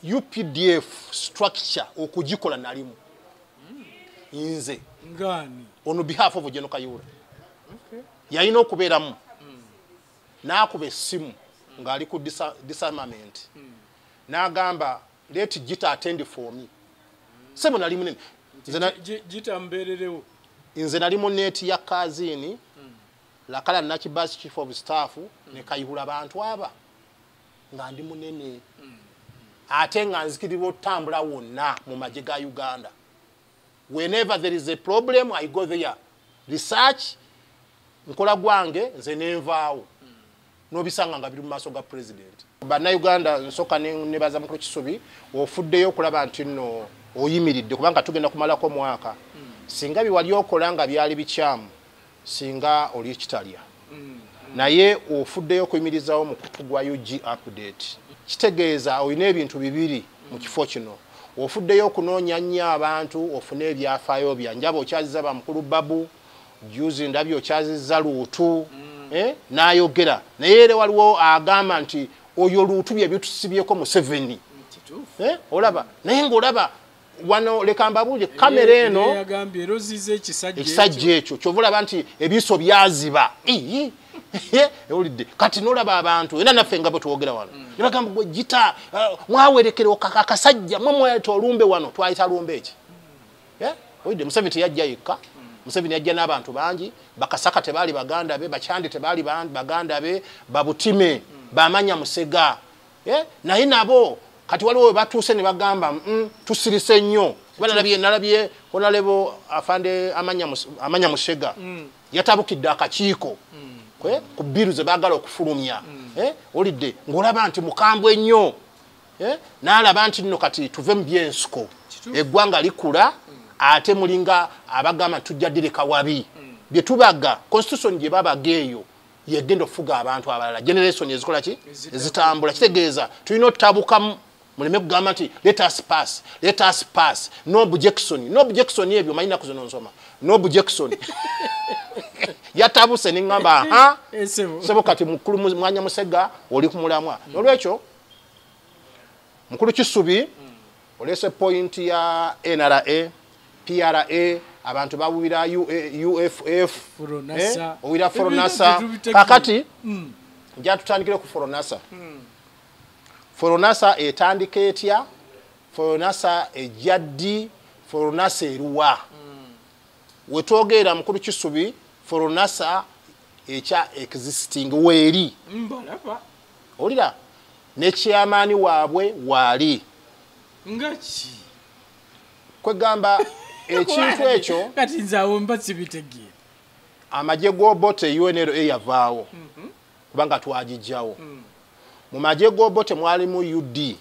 UPDF structure okugikola nalimu. Nze ngani on behalf of General Kayihura. Yalina okubeeramu. N'akuba essimu ng'ali ku disarmament. N'agamba, "Let Gita attend for me." Sebo nali munene. Gita mbeererewo. Nze nali mu net ya Kazini. Lakala Nakibasi chief of staff ne Kayihura abantu aba nga ndi munene. Ate nga nzikirirwa otambula wonna mu magye ga Uganda. Whenever there is a problem, I go there. Research, nkola gwange, nze nenvaawo. N'obisanga nga biri mu maaso ga president. Bannayuganda nsooka nebaza mukulu Kisubi, ofuddeyo okulaba nti nno oyimiridde, kubanga tugenda kumalako mwaka. Singa biwali okola nga byali bikyamu, singa oli kitalya. Naye ofuddeyo okuyimirizaawo mukutu gwa UG Update. Kitegeeza olina ebintu bibiri mu kifo kino. Ofuddeyo okunoonya nnyo abantu, ofune ebyafaayo bya njaba okyaziza bamukulu Babu, juzi ndabye okyaziza Luutu, n'ayogera. Naye era waliwo agamba nti oyo Luutu bye bitusibyeko Museveni. Olaba, naye ng'olaba wano leka mbabuulire kamera eno yagambye eroziza ekisajja ekyo kyova olaba nti ebiso byaziba. Ewulidde kati n'olaba abantu era naffe nga bwe twogera wano ne bagamba gwe Gita mwawerekera akasajja mwe mwayita olumbe wano twayita lumbe eki. Owulidde Museveni teyajja yekka. Museveni yajja n'abantu bangi, Bakasaka tebaali baganda be, Bakyandi tebaali baganda be, Babutime, Bamanya Musega. Naye nabo kati waliwo we batuuse ne bagamba tusirise nnyo. Kuba nalabye Honorable Afande Amanya Musega yatabukidde akakiiko ku bbiru ze baagala okufulumya. Olidde ng'olaba nti mukambwe nnyo. N'alaba nti nno kati tuve mu by'ensiko, eggwanga likula ate mulinga abagamba tujja direka wabi. Bye tubaga constitution gye babaga eyo yegenda okufuga abantu abalala, generation ezikola ki ezitambula. Kitegeeza tulina ottabukamu, muleme kugamba nti let us pass, let us pass, no objection, no objection. Ebyo manyi naku zino nsoma no objection yatabuse neŋŋamba aha sebo kati mukulu Mwanya Musega oli ku mulamwa. N'olwekyo mukulu Kisubi oleese point ya NRA, PRA, abantu bawulira UFF, owulira Foronasa. Kakati nja tutandikire ku Foronasa. Foronasa etandika etya? Foronasa ejja ddi? Foronasa eruwa? Wetwogerera mukulu Kisubi, Foronasa ekya existing weeri. Owulira ne chairman waabwe waali. Ngaki kwegamba ekintu ekyo kati nze awo mba sibitegeera. Amagye g'Obote UNLA yavaawo kubanga twagijjawo. Mu magye g'Obote mwalimu UD,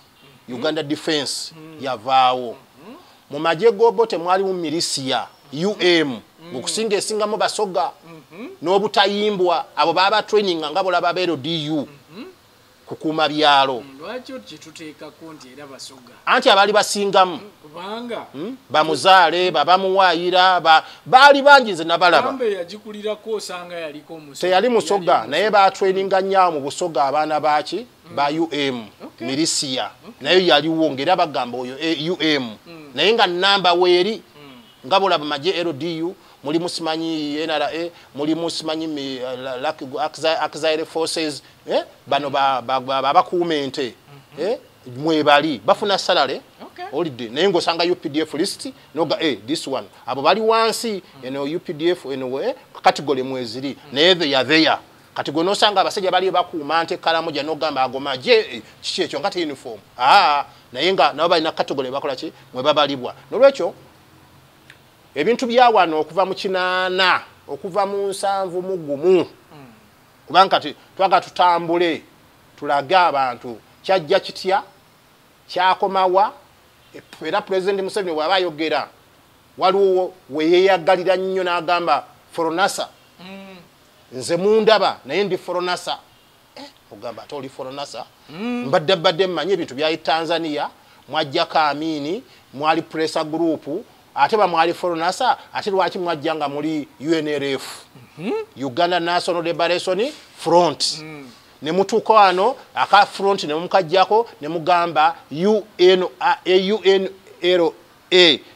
Uganda Defense, yavaawo. Mu magye g'Obote mwalimu milisiya UM, okusinga esingamu Basoga n'obutayimbwa, abo baba training nga bolaba ba LDU kukuuma byalo. Lwaki kituteekako nti era Basoga? Anti abaali basingamu kubanga bamuzaale, babamuwaayira, baali bangi nze nabalaba. Yagikulirako osanga yaliko Musoga. Teyali Musoga, naye batraininga nnyo mu Busoga abaana baaki ba UM milisiya, nayo yaliwo ng'era bagamba oyo UM, naye nga namba weeri nga bolaba magye LDU mulimu simanyi NRA, mulimu simanyi Auxiliary Forces, bano babakuuma ente mwebali bafuna salary. Olidde naye ng'osanga UPDF list noga this one abo bali wansi eno UPDF eno category mweziri naye they are there. Kati gwe n'osanga abasajja bali bakuuma nte Karamoja n'ogamba ago magye kiki ekyo nga te uniform, naye nga nabo balina category bakola ki mwe babalibwa. N'olwekyo ebintu bya wano okuva mu 80 okuva mu 71, kubanga kati twaga tutambule tulage abantu kyajja kitya kyakomawa. Era President Museveni bw'aba ayogera waliwo we yeeyagalira nnyo n'agamba Foronasa, nze mundaba naye ndi Foronasa. Ogamba ate oli Foronasa? Mbadde mmanyi ebintu byali Tanzania, mwajjako Amini, mwali Pressure Group, ate bamwali Foronasa, ate lwaki mwajja nga muli UNLF, Uganda National Liberation Front? Ne mutuuka wano aka front ne mukajjako ne mugamba UNLA,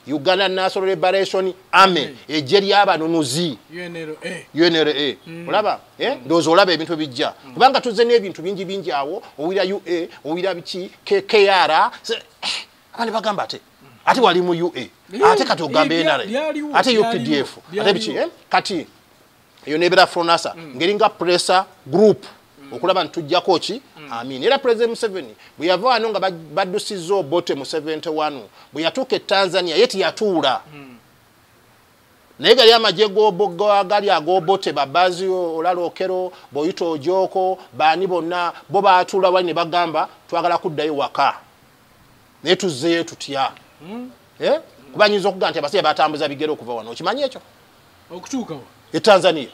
Uganda National Liberation Army, ejje ly'abanunuzi UNLA. Olaba ndowooza olaba ebintu ebijja, kubanga tuzze n'ebintu bingi bingi awo, owulira UA, owulira biki KKR, abandi bagamba ate wali mu UA, ate kati ogamba NRA, ate UPDF, ate biki. Kati eyo nebeera FRONASA ngeringa pressure group okulaba ntujjako ki Amin. Era President Museveni bwe yava wano nga baddusizza Obote mu 71, bwe yatuuka e Tanzania ye teyatuula, naye gali amagye gali ag'Obote, Babazi, Olala Okero, Boyito Ojoko, baani bonna bo baatuula wali ne bagamba twagala kuddayo waka, naye tuzzeeyo tutya? Kuba nyinza okugamba nti abasajja batambuza bigere okuva wano, okimanyi ekyo okutuuka e Tanzania.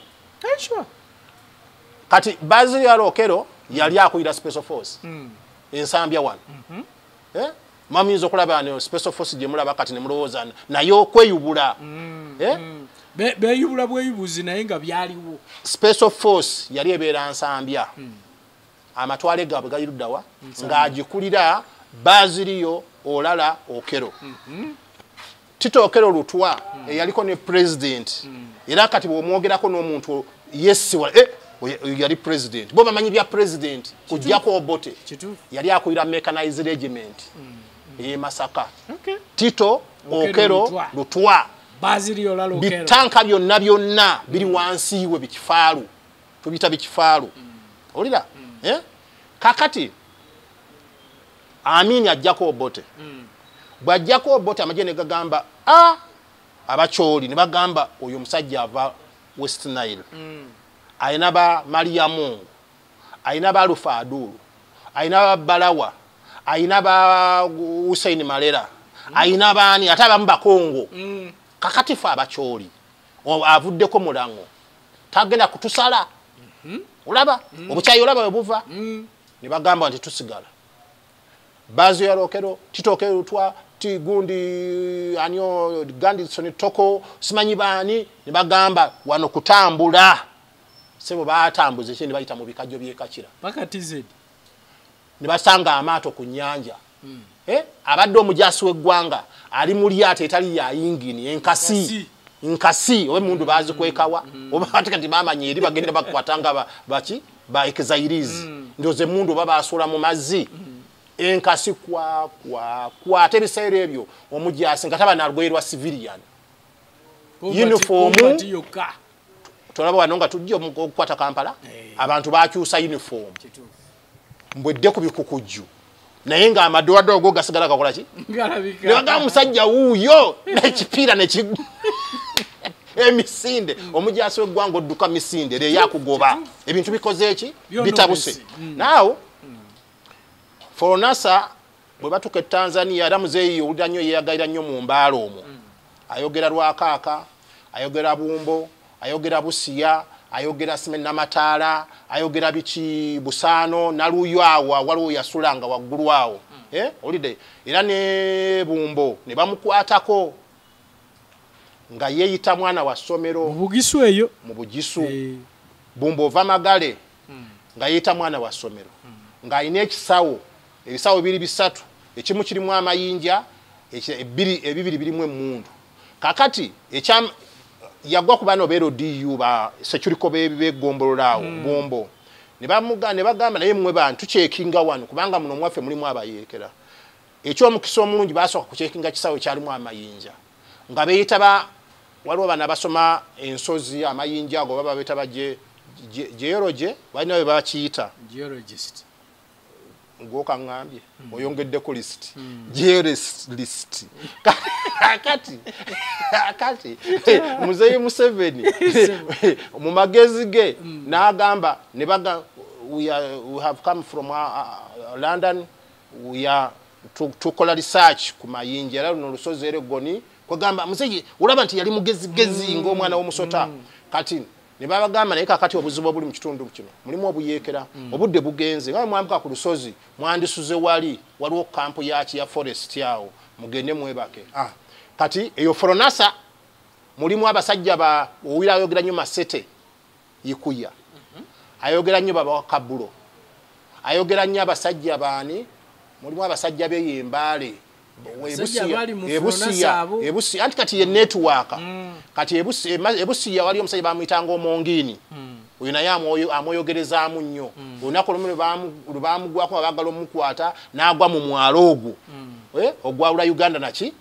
Kati Bazi Okero yali akulira Special Force ensambya wano. Mwamuyinza okulaba wano Special Force gye mulaba kati ne mulowooza naye okweyubula. Beeyubula bweyubuzi naye nga byaliwo. Special Force yali ebeera Nsambya. Amatwale gaabwe gali ludda wa, ng'agikulira Baziriyo Olala Okero. Tito Okero Lutwa eyaliko ne president, era kati bw'omwogerako n'omuntu yesiwa yali president, bo bamanyi bya president kujjako Obote, yali akulira mechanized regiment e Masaka. Tito Okero Lutwa, bitanka byonna byonna biri wansi we bikifaalu, tubiyita bikifaalu. Olira kakati Amin ajjako Obote. Bw'ajjako Obote amagye ne gagamba Abacholi ne bagamba oyo musajja ava West Nile, ayina ba Mariamungu, ayina ba Lufa Adulu, ayina ba Balawa, ayina ba Hussein Malera, ayina baani ate abamu Bakongo. Kakati fe Abacholi avuddeko mulango tagenda kutusala. Olaba obukyayi olaba bwe buva, ne bagamba nti tusigala. Bazi ya Okero, Tito Okero Lutwa, Tigundi anyo Gandison Toko, simanyi baani, ne bagamba wano kutambula. Sebo batambuze kye ne bayita mu bikajjo by'e Kakira paka TZ, ne basanga amaato ku nnyanja. Abadde omujasi w'eggwanga ali mu lyato etali ya yingini enkasi nkasi oba emundu bazikwekawa, oba ate kati bamanya eri bagenda bakwatanga baki ba ekizairizi, ndowooza emundu oba basuula mu mazzi. Enkasi kwa kwa kwa ate ebiseera ebyo omujasi nga taba na lugoye lwa civilian uniform. Tolaba wano nga tujja okukwata Kampala, abantu bakyusa uniform mbwedde ku bikukujju, naye nga amadowadowa go gasigala gakola ki? Ne bagamba musajja wuuyo n'ekipiira emisinde. Omujasi w'eggwanga odduka misinde era eyakugoba, ebintu bikoze eki bitabuse. Naawo FRONASA bwe batuuka e Tanzania, era muzeeyi owulira nnyo yeeyagalira nnyo mu mbaala omwo, ayogera Lwakaaka, ayogera Bumbo, ayogera Busiya, ayogera Namataala, ayogera biki Busaano, Naluyo awo waliwo yasulanga waggulu awo. Olidde era ne Bumbo ne bamukwatako nga yeeyita mwana wa ssomero mu Bugisu eyo, mu Bugisu. Bumbo ova Magale nga yeeyita mwana wa ssomero, ng'alina ekisawo, ebisawo biri bisatu, ekimu kirimu amayinja, ebibiri birimu emmundu. Kakati yagwa ku bano bero DU ba security begombolola awo Bumbo, ne bagamba naye mmwe bantu tucekinga wano kubanga muno mwaffe mulimu abayeekera. Ekyomukisa omulungi basooka kucekinga kisawo kyalimu amayinja, nga beeyita waliwo bano abasoma ensozi amayinja ago baba beeyita ba geology, balina bwe bakiyita geologist. Gwoka ngambye oyongeddeko list, geologist. Kati Muzeeyi Museveni mu magezi ge n'agamba ne baga we have come from London, we are tukola research ku mayinja, era luno olusozi era eggoni. Kwegamba muzeeyi olaba nti yali mugezigezi ng'omwana w'omusota. Kati ne babagamba naye kakati obuzibu obuli mu kitundu kino mulimu obuyeekera, obudde bugenze, nga mwambuka ku lusozi mwandisuze wali waliwo kampu yaki ya forest awo, mugende mwebake. Kati eyo FRONASA mulimu abasajja ba owira ayogera nnyo Masete Ikuya, ayogera nnyo Baba Kabulo, Ayogera nnyo abasajja baani, mulimu abasajja b'eyo Embaale, Ebusiya, anti kati ye network. Kati Ebusiya waliyo omusajja bamuyitanga Omongini. Oyo naye amwoyogerezaamu nnyo. Olunaku olumu lwe baamugwako nga baagala omukwata, n'agwa mu mwalo ogwo ogwawula Uganda naki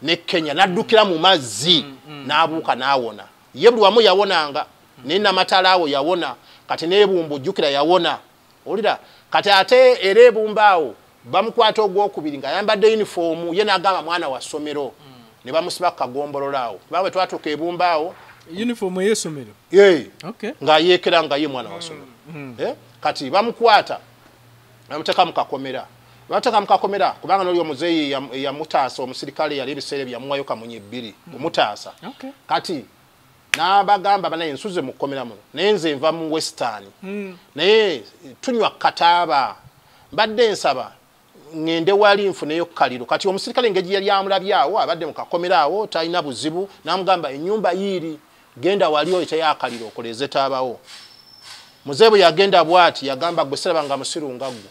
ne Kenya, n'addukira mu mazzi, n'abuuka n'awona. Ye buli wamu yawonanga, ne Namatala awo yawona, kati n'Ebumba ojjukira yawona. Owulira? Kati ate era Ebumba awo bamukwata ogwokubiri ng'ayambadde yunifoomu, ye n'agamba mwana wa ssomero, ne bamusiba ku kagombolola awo. Kubanga bwe twatuuka Ebumba awo, uniform ey'essomero, ng'ayeekera nga ye mwana wa ssomero. Kati bamukwata bamuteeka mu kakomera, bamuteeka mu kakomera kubanga n'oli omuzeeyi eyamutaasa, omusirikale yali ebiseera ebyo yamuwayo kamunye 2 omutaasa. Kati n'abagamba banaye nsuze mu kkomera muno, naye nze nva mu Western, naye tunywa kataaba, mbadde nsaba ngende wali nfuneyo kaliro. Kati omusirikale engeri yali amulabye awo, abadde mu kakomera awo talina buzibu, n'amugamba ennyumba yiiri, genda wali oyiteyo akaliro okoleze taabawo. Muzeeyi bwe yagenda bw'ati yagamba gwe siraba nga musiru nga ggwe.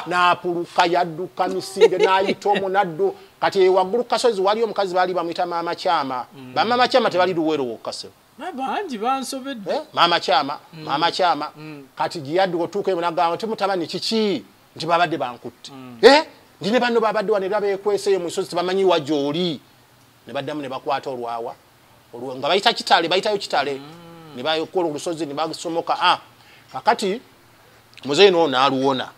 N'apuluka, yadduka misinde n'ayita omwo n'addu. Kati waggulu ku kasozi waliyo omukazi baali bamuyita Maama Kyama. Bamaama Kyama tebali Luweero wokka ssebo. Bangi bansobedde. Maama Kyama, Maama Kyama. Kati gye yadduka otuuka eno n'agamba nti mutabani kiki? Nti babadde bankutte. Ndi ne banno babadde wano era beekweseeyo mu nsozi tebamanyi wa gy'oli. Ne baddamu ne bakwata olwawa. Nga bayita Kitale, bayitayo Kitale. Ne bakola olusozi ne basomoka. Kakati muzeeyi n'ono n'aluwona.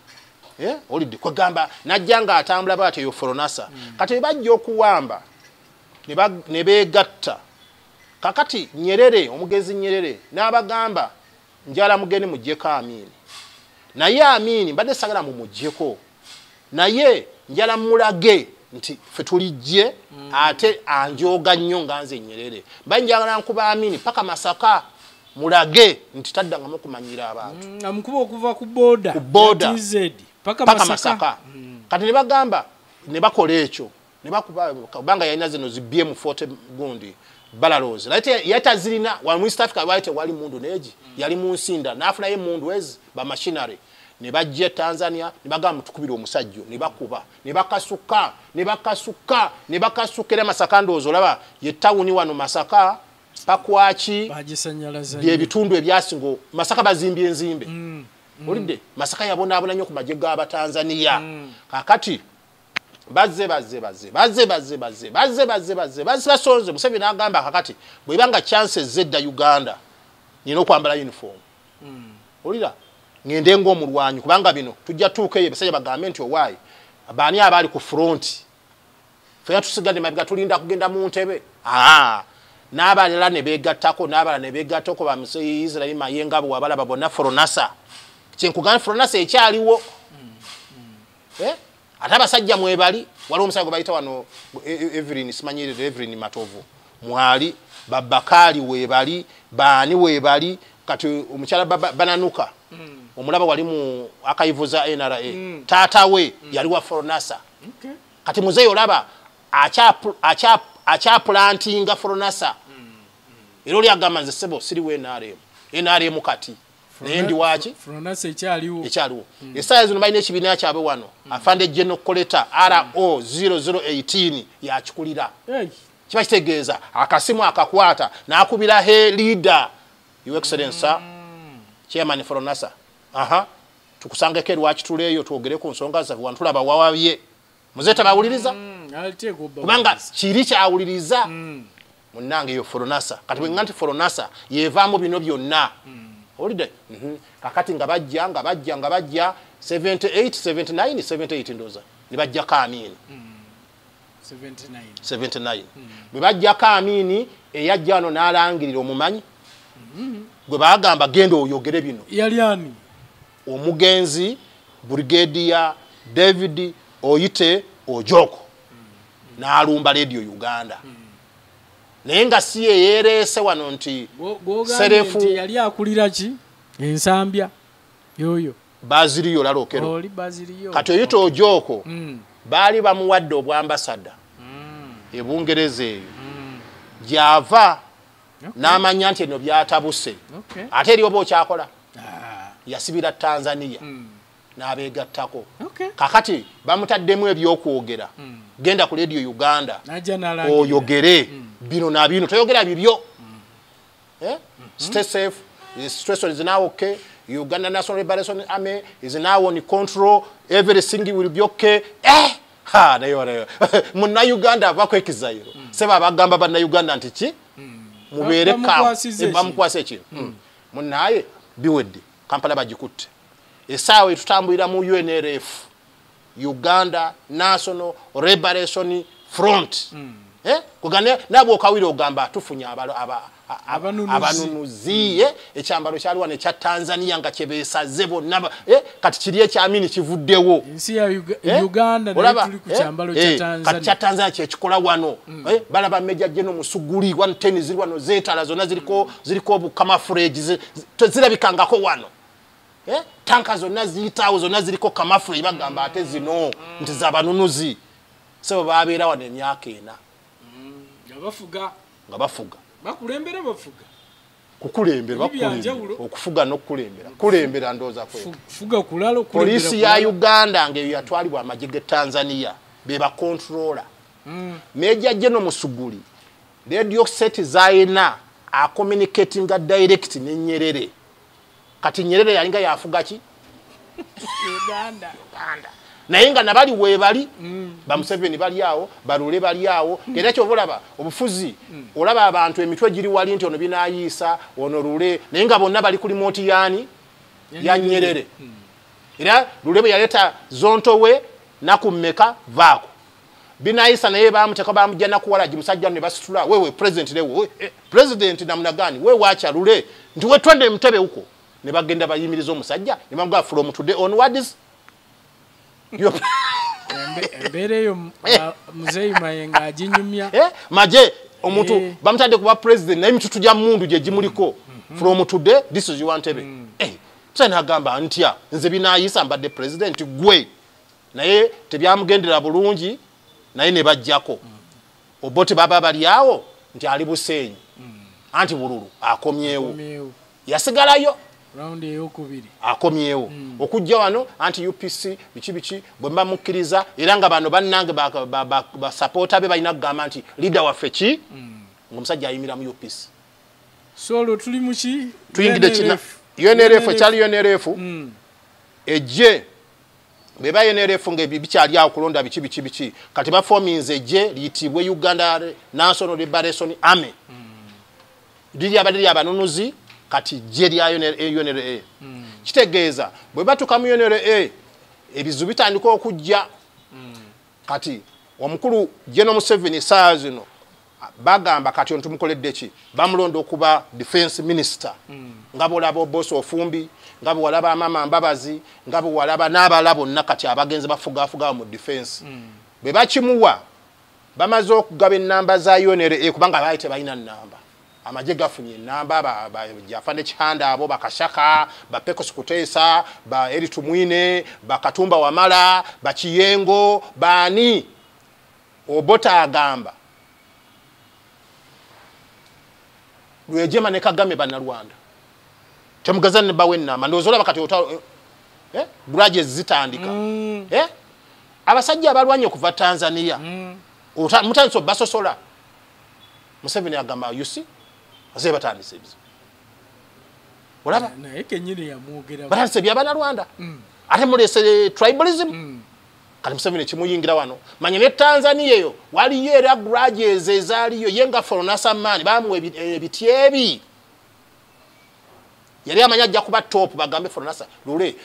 Olidde kwegamba n'ajja ng'atambula bw'atyo eyo Foronasa. Kati bajja okuwamba ne beegatta. Kakati Nyerere, omugenzi Nyerere n'abagamba njala mugende muggyeko Amini. Naye Amini mbadde sagala mumuggyeko, naye njala mulage nti ffe tulijje, ate anjooga nnyo nga nze Nyerere. Mba njagala nkuba Amini paka Masaka, mulage nti taddangamu kumanyira abantu. Amukuba okuva ku boda, ku boda TZ paka Masaka. Kati ne bagamba ne bakola ekyo, ne bakuba kubanga yalina zino zi BM40 gundi balalozi. Naye yatazirina wali mu East Africa wali tewali mundu neegi, yali mu nsinda n'afunayo emundu ezi ba machinery. Ne bajja Tanzania ne bagamba tukubira omusajja, ne bakuba, ne bakasuka, ne bakasuka, ne bakasuka era Masaka ndowooza olaba ye tawuni wano Masaka Pakwaki bye bitundu ebyasinga Masaka bazimbye enzimbe. Olidde Masaka yabonaabona nnyo ku magye g'Abatanzania. Kakati bazze bazze bazze bazze bazze bazze bazze bazze bazze bazze basonze. Museveni n'agamba kakati bw'ebanga chances zedda Uganda nina okwambala uniform. Olira ngende ng'omulwanyi kubanga bino tujja tuuka eyo basajja bagambe nti owaayi baani abaali ku front, ffenna tusigadde mabega tulinda kugenda mu ntebe. N'abalala ne beegattako, n'abalala ne beegattako, ba Muzeeyi Israel Mayenga abo wabalaba bonna Foronasa. Kyenkugamba Foronasa ekyaliwo. Ate abasajja mwebali, waliwo omusajja gwe bayita wano Evelyn, simanyirire Evelyn Matovu mwali, Babakaali weebali, baani weebali. Kati omukyala Bananuka omulaba wali mu archive za NRA, taata we yali wa Foronasa. Kati muzeeyi olaba akyaplantinga Foronasa. Era oli agamba nze ssebo siriwo NRM, NRM kati naye ndi waaki? Foronasa ekyaliwo, ekyaliwo. Essaawa zino balina ekibiina kyabwe wano, afande General Koleta RO 0018 yakikulira. Kiba kitegeeza akasimu akakwata n'akubira he leader, Your Excellency sir, Chairman Foronasa, aha tukusangeko erwaki tuleeyo twogere ku nsonga zaffe wano tulaba wawabye. Muzeeyi tabawuliriza kubanga kiri kyawuliriza. Munnange eyo Foronasa. Kati bwe nga nti Foronasa yevaamu bino byonna. Owulidde? Kakati nga bajja nga bajja nga bajja 78 79 78 ndowooza ne bajjako Amini. 79 bwe bajjako Amini, eyajja wano n'alangirira omumanyi gwe baagamba genda oyogere bino. Yali ani? Omugenzi Brigadier David Oyite Ojoko n'alumba Radio Uganda, naye nga si ye yeereese wano nti Serefu yali akulira ki Ensambya yoyo Baziriyo Lalokero. Kati Oyite Ojoko baali bamuwadde obwambasada e Bungereza eyo, gyava n'amanya nti eno byatabuse. Ate eri oba okyakola yasibira Tanzania. N'abeegattako. Kakati bamutaddemu ebyokwogera. Genda ku Radio Uganda oyogere bino na bino, toyogera bibyo. Stay safe, the situation is now okay. Uganda National Liberation Army is now on control, everything will be okay. Ha, nayo munna Uganda avako ekizayiro. Seba abagamba banna Uganda nti ki mubeere bamukwase ekintu. Munnaye biwedde, Kampala bagikutte. Essaawa etutambulira mu UNRF, Uganda National Liberation Front. Kugane nabwo okawira ogamba tufunye abanunuzi. Ekyambalo kyali wano ekya Tanzania nga kyebeesaze bonna, kati kiri ekyamini kivuddewo. Ensi ya Uganda naye tuli ku kyambalo kya Tanzania. Kati kya Tanzania kyekikola wano. Balaba Major General Musuguli 110 ziri wano, zeetala zonna ziriko bukamafulage, tezirabikangako wano. Tanka zonna ziyitawo zonna ziriko kamafulage, bagamba ate zino nti z'abanunuzi. Sebo babeera wano emyaka 4. Nga bafuga. Bakulembera bafuga. Kukulembera bakulembera. Okufuga n'okukulembera. Kulembera ndowooza kwe. Fuga kulalo kulembera. Poliisi ya Uganda ng'eyo yatwalibwa amagye ge Tanzania be ba controller. Major General Musuguli radio set zayina a communicating direct ne Nyerere. Kati Nyerere yalinga yafuga ki? Uganda. Uganda. Naye nga nabali weebali, ba Museveni bali awo, Balule bali awo. Era kyova olaba obufuzi, olaba abantu emitwe giri wali nti ono binayiisa, ono Lule, naye nga bonna bali ku limooti yaani ya Nyerere. Era Lule bwe yaleeta Zonto we nakummeka vaako. Binayiisa naye bamuteeka bamujja nakuwala musajja ne basitula, wewe president lewe, president namna gani, we wacha Lule nti we twende Entebbe huko. Ne bagenda bayimiriza omusajja ne bamugamba from today onwards. Embeera eyo Muzeeyi Mayenga aginyumya. Maje omuntu bamutadde kuba president naye emitutu gya mmundu gye gimuliko. From today this is your Entebbe. Musajja n'agamba ntya nze binaayisa mbadde president gwe. Naye tebyamugendera bulungi naye ne bajjako. Obote baba bali awo nti ali Busenyi. Anti Bululu akomyewo. Yasigalayo. Raundi eyokubiri akomyewo. Okujja wano anti UPC biki biki bwe mba mukkiriza, era nga bano bannange ba supporter be balina kugamba nti leader waffe ki, ng'omusajja ayimira mu UPC. So olwo tuli mu ki? Tuyingidde kina UNRF, ekyali UNRF ejje bwe ba UNRF ng'ebyo bikyali awo kulonda biki biki biki, kati bafominze ejje liyitibwe Uganda National Liberation Army. Liri abadde lyabanunuzi, kati jje lya UNRA. Kitegeeza bwe batuuka mu UNRA ebizibu bitandika okujja. Kati omukulu General Museveni essaawa zino bagamba kati ono tumukoledde ki? Bamulonda okuba defense minister. Nga bw'olaba Obosi Ofumbi, nga bw'olaba Amama Mbabazi, nga bw'olaba n'abalala bonna kati abagenzi bafugaafuga mu defense. Bwe bakimuwa bamaze okugaba ennamba za UNRA kubanga baali tebalina nnamba. Amagye gafunye ennamba, ba Jafande Kihanda abo, Bakashaka, ba Pecos Kuteesa, ba Eri Tumwine, ba Katumba Wamala, ba Kiyengo, baani. Obote agamba Rwejema ne Kagame bannalwanda temugaza ne bawe ennamba. Ndowooza olaba kati grudges zitandika. Abasajja abalwanye okuva Tanzania mutandise obasosola. Museveni agamba you see, ase batandise ebizibu. Olaba? Naye kennyini yamwogera. Batandise eby'Abanyarwanda. Ate mulese tribalism. Kati Museveni kimuyingira wano. Manya ne Tanzania eyo waliyo era grudges ezaaliyo, ye nga Fronasa man bamuwa ebiti ebi. Yali amanya ajja kuba top bagambe Fronasa Lule,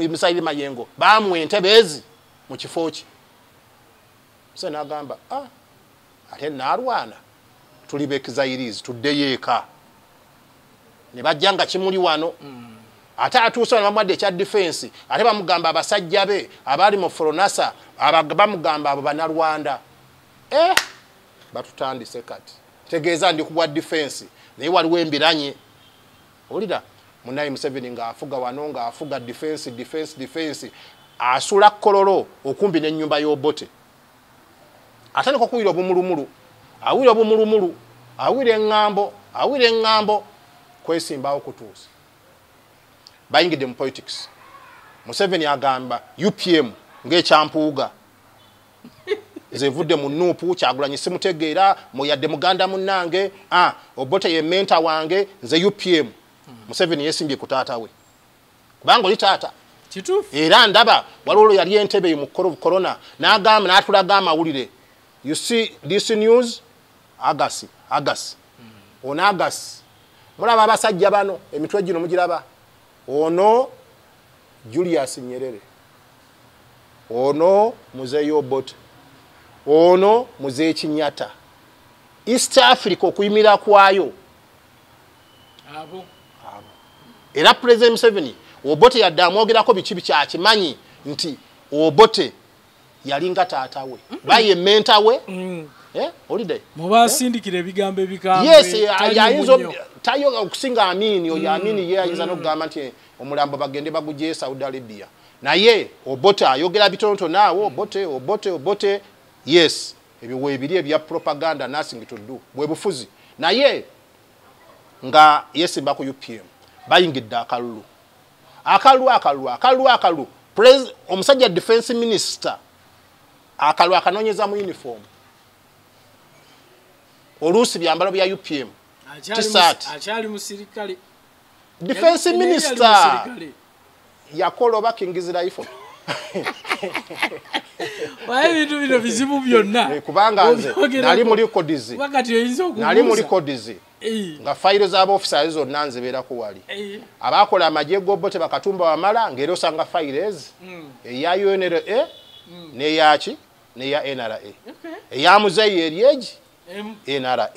Musaili Mayengo bamuwa entebe ezi mu kifo kye. Museveni agamba ate naalwana tuli bekizairizi tuddeyo eka. Ne bajja nga kimuli wano. Ate atuuse wano bamuwadde ekya defense, ate bamugamba abasajja be abaali mu Fronasa, bamugamba abo Bannalwanda. Batutandise kati. Tegeeza ndi kubwa defense, naye waliwo embiranye. Owulira? Munnaye Museveni ng'afuga wano, ng'afuga defense, defense, defense. Asula Kololo okumbi n'ennyumba y'Obote. Atandika okuwulira obumulumulu, awulira obumulumulu, awulira eŋŋambo, awulira eŋŋambo, kwesimbawo kutuusa. Bayingidde mu politics. Museveni agamba UPM ng'ekyampuuga nze nvudde mu NUP, Kyagulanyi simutegeera, yadde muganda munnange, Obote ye mentor wange, nze UPM. Museveni yesimbye ku taata we, kubanga oli taata. Era ndaba waliwo yali Entebbe mu corona n'agamba, n'atulaga amawulire, you see this news, agasi agasi ono agasi, mulaba abasajja bano emitwe gino mugiraba, ono Julius Nyerere, ono Muzeeyi Obote, ono Muzeeyi Kenyatta. East Africa okuyimira kwayo abo. Era President Museveni Obote yadde amwogerako biki bikyakimanyi nti Obote yalinga taata we, baye mentor we. Olidde mubasindikira ebigambo ebikambwe. Yes, ayinza tayo okusinga Amini. Oyo Amini ye ayinza n'okugamba nti omulambo bagende bagugye Saudi Arabia, naye Obote ayogera bitonotono naawe. Obote, Obote, Obote, yes, ebyo weebiri ebya propaganda, nothing to do, bwe bufuzi. Naye nga yesimba ku UPM, bayingidde akalulu, akalulu, akalulu, akalulu, akalulu. Omusajja defense minister akalulu akanoonyeza mu uniform, oluusi byambalo bya UPM. T-shirt. Akyali musirikale. Defense minister yakola oba King's Rifle. Waye ebintu bino bizibu byonna. Kubanga nze nali mu records. Wakati oyinza okubuuza. Nali mu records nga fayiro z'abaofficers zonna nzibeerako wali. Abakola amagye g'Obote, bakatumba wamala, ng'era osanga fayiro ezi eya UNLA n'eyaki n'eya NRA, eya muzeeyi eri egi NRA.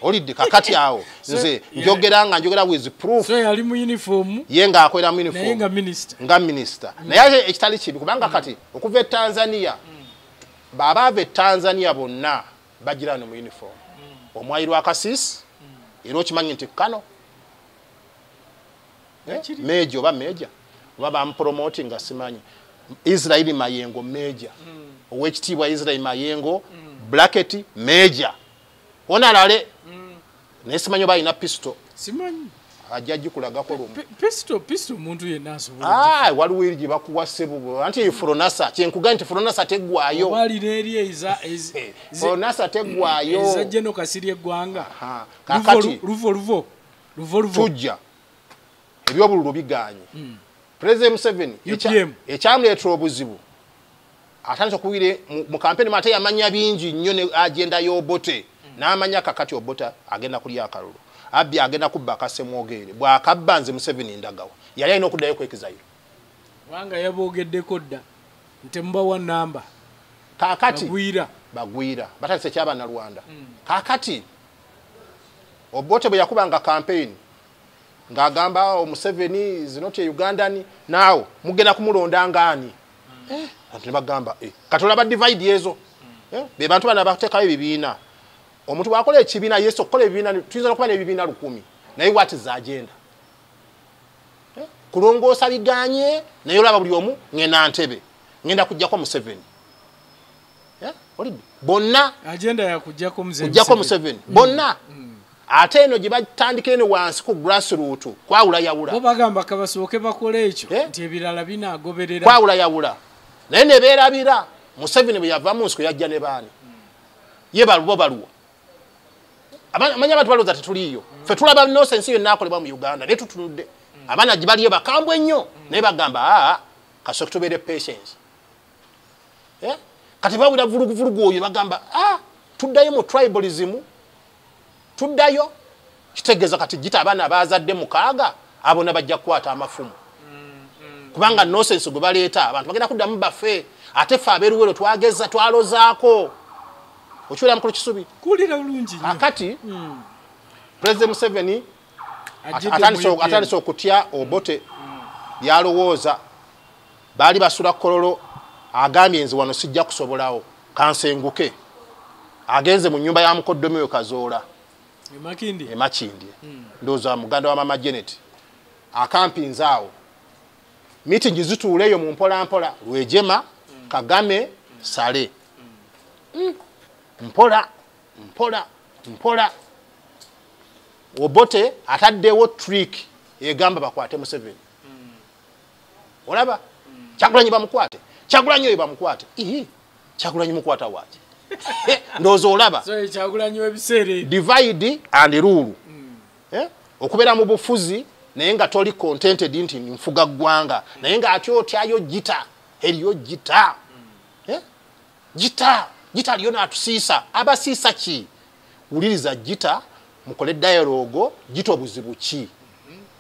Olidde? Kakati awo nze njogera nga njogera with proof. So yali mu uniform. Ye ng'akolera mu uniform. Naye nga minister. Nga minister, naye ate ekitali kibi, kubanga kati okuva e Tanzania, babaava e Tanzania bonna bagira no mu uniform, omwayiro akasisi, era okimanyi nti kano major oba major oba bamupromoting nga simanyi. Israeli Mayengo major, owekitiibwa Israel Mayengo bracket major onalale, naye simanyi oba alina pistol. Simanyi. Ajja gikulagako lumu. Pistol, pistol omuntu yenna asobola. Ah, waliwo eri gye bakuwa ssebubo anti fronasa, kyenkugambye nti fronasa teggwayo. Oba alina eri eza Fronasa teggwayo. Eza General Kasirye Eggwanga. Kakati Luvo, luvo luvo luvo. Tujja ebyobululu biganye. President Museveni UPM. Ekyamuleetera obuzibu, atandise okuwire mu kampeni, ate yamanya bingi nnyo ne agenda y'Obote, n'amanya kakati Obote agenda kulya akalulu, abbi agenda kubba akasemwogerere, bw'akabba nze Museveni ndagawa. Yali alina okuddayo ku exile. Kubanga yaboogeddeko dda nti mubawa namba. Kaakati bagwira. Bagwira batandise ekyabannalwanda. Kaakati Obote bwe yakubanga campaign ng'agamba, "Oh, Museveni is not a Ugandan, now mugenda kumulonda ngaani?" Abantu ne bagamba, kati olaba divide ezo. Be bantu bano abateekayo ebibiina. Omuntu bw'akola ekibiina, yesu okukola ebibiina, tuyinza n'okuba n'ebibiina 1000, naye what is the agenda? Kulongoosa biganye, naye olaba buli omu ngenda Ntebe, ngenda kuggyako Museveni. Olidde? Bonna. Agenda ya kuggyako Muzeeyi. Kuggyako Museveni bonna. Ate eno gye batandika eno wansi ku grassroot kwawulayawula. Bo bagamba kabasooke bakole ekyo nti ebirala binaagoberera. Kwawulayawula, naye ne beerabira Museveni bwe yava mu nsiko yajja ne baani ye balubo baluwa. Amanyi abantu balowooza tetuliiyo. Ffe tulaba nonsense yonna akolebwa mu Uganda, naye tutunudde abaana gye baliyo bakambwe nnyo, naye bagamba, aa, kasooke tubeere patience. Kati bawulira vuluguvulugu oyo, bagamba, ah, tuddayo mu tribalism, tuddayo. Kitegeeza kati gita abaana abazadde 6 abona bajja kukwata amafumu, kubanga nonsense gwe baleeta abantu bagenda kuddamu baffe. Ate ffe abeeruwero twageza twalozaako. Okiwulira, mukulu Kisubi? Kuwulira bulungi nnyo. Akati President Museveni Ajjidde mu UPM. Atandise okutya Obote byalowooza. Baali basula Kololo, agambye nze wano sijja kusobolawo, kansenguke. Agenze mu nyumba ya mukoddomi we Kazoola. Emakindi. Emakindi, ndowooza muganda wa mama Janet. Akampinze awo, meeting zituula eyo mu mpolampola, Rwejema, Kagame, Sale. Mpola mpola mpola Obote ataddewo trick egamba bakwate Museveni. Olaba? Kyagulanyi bamukwate. Kyagulanyi oyo bamukwate. Ii, Kyagulanyi mukwata waki? Ndowooza olaba. So Kyagulanyi w'ebiseera. Divide and rule. Okubeera mu bufuzi naye nga toli contented nti nfuga ggwanga, naye nga ate otyayo gita, eriyo gita. Gita, gita aliyo n'atusiisa. Abasiisa ki? Wuliriza gita, mukole dialogue, gita obuzibu ki?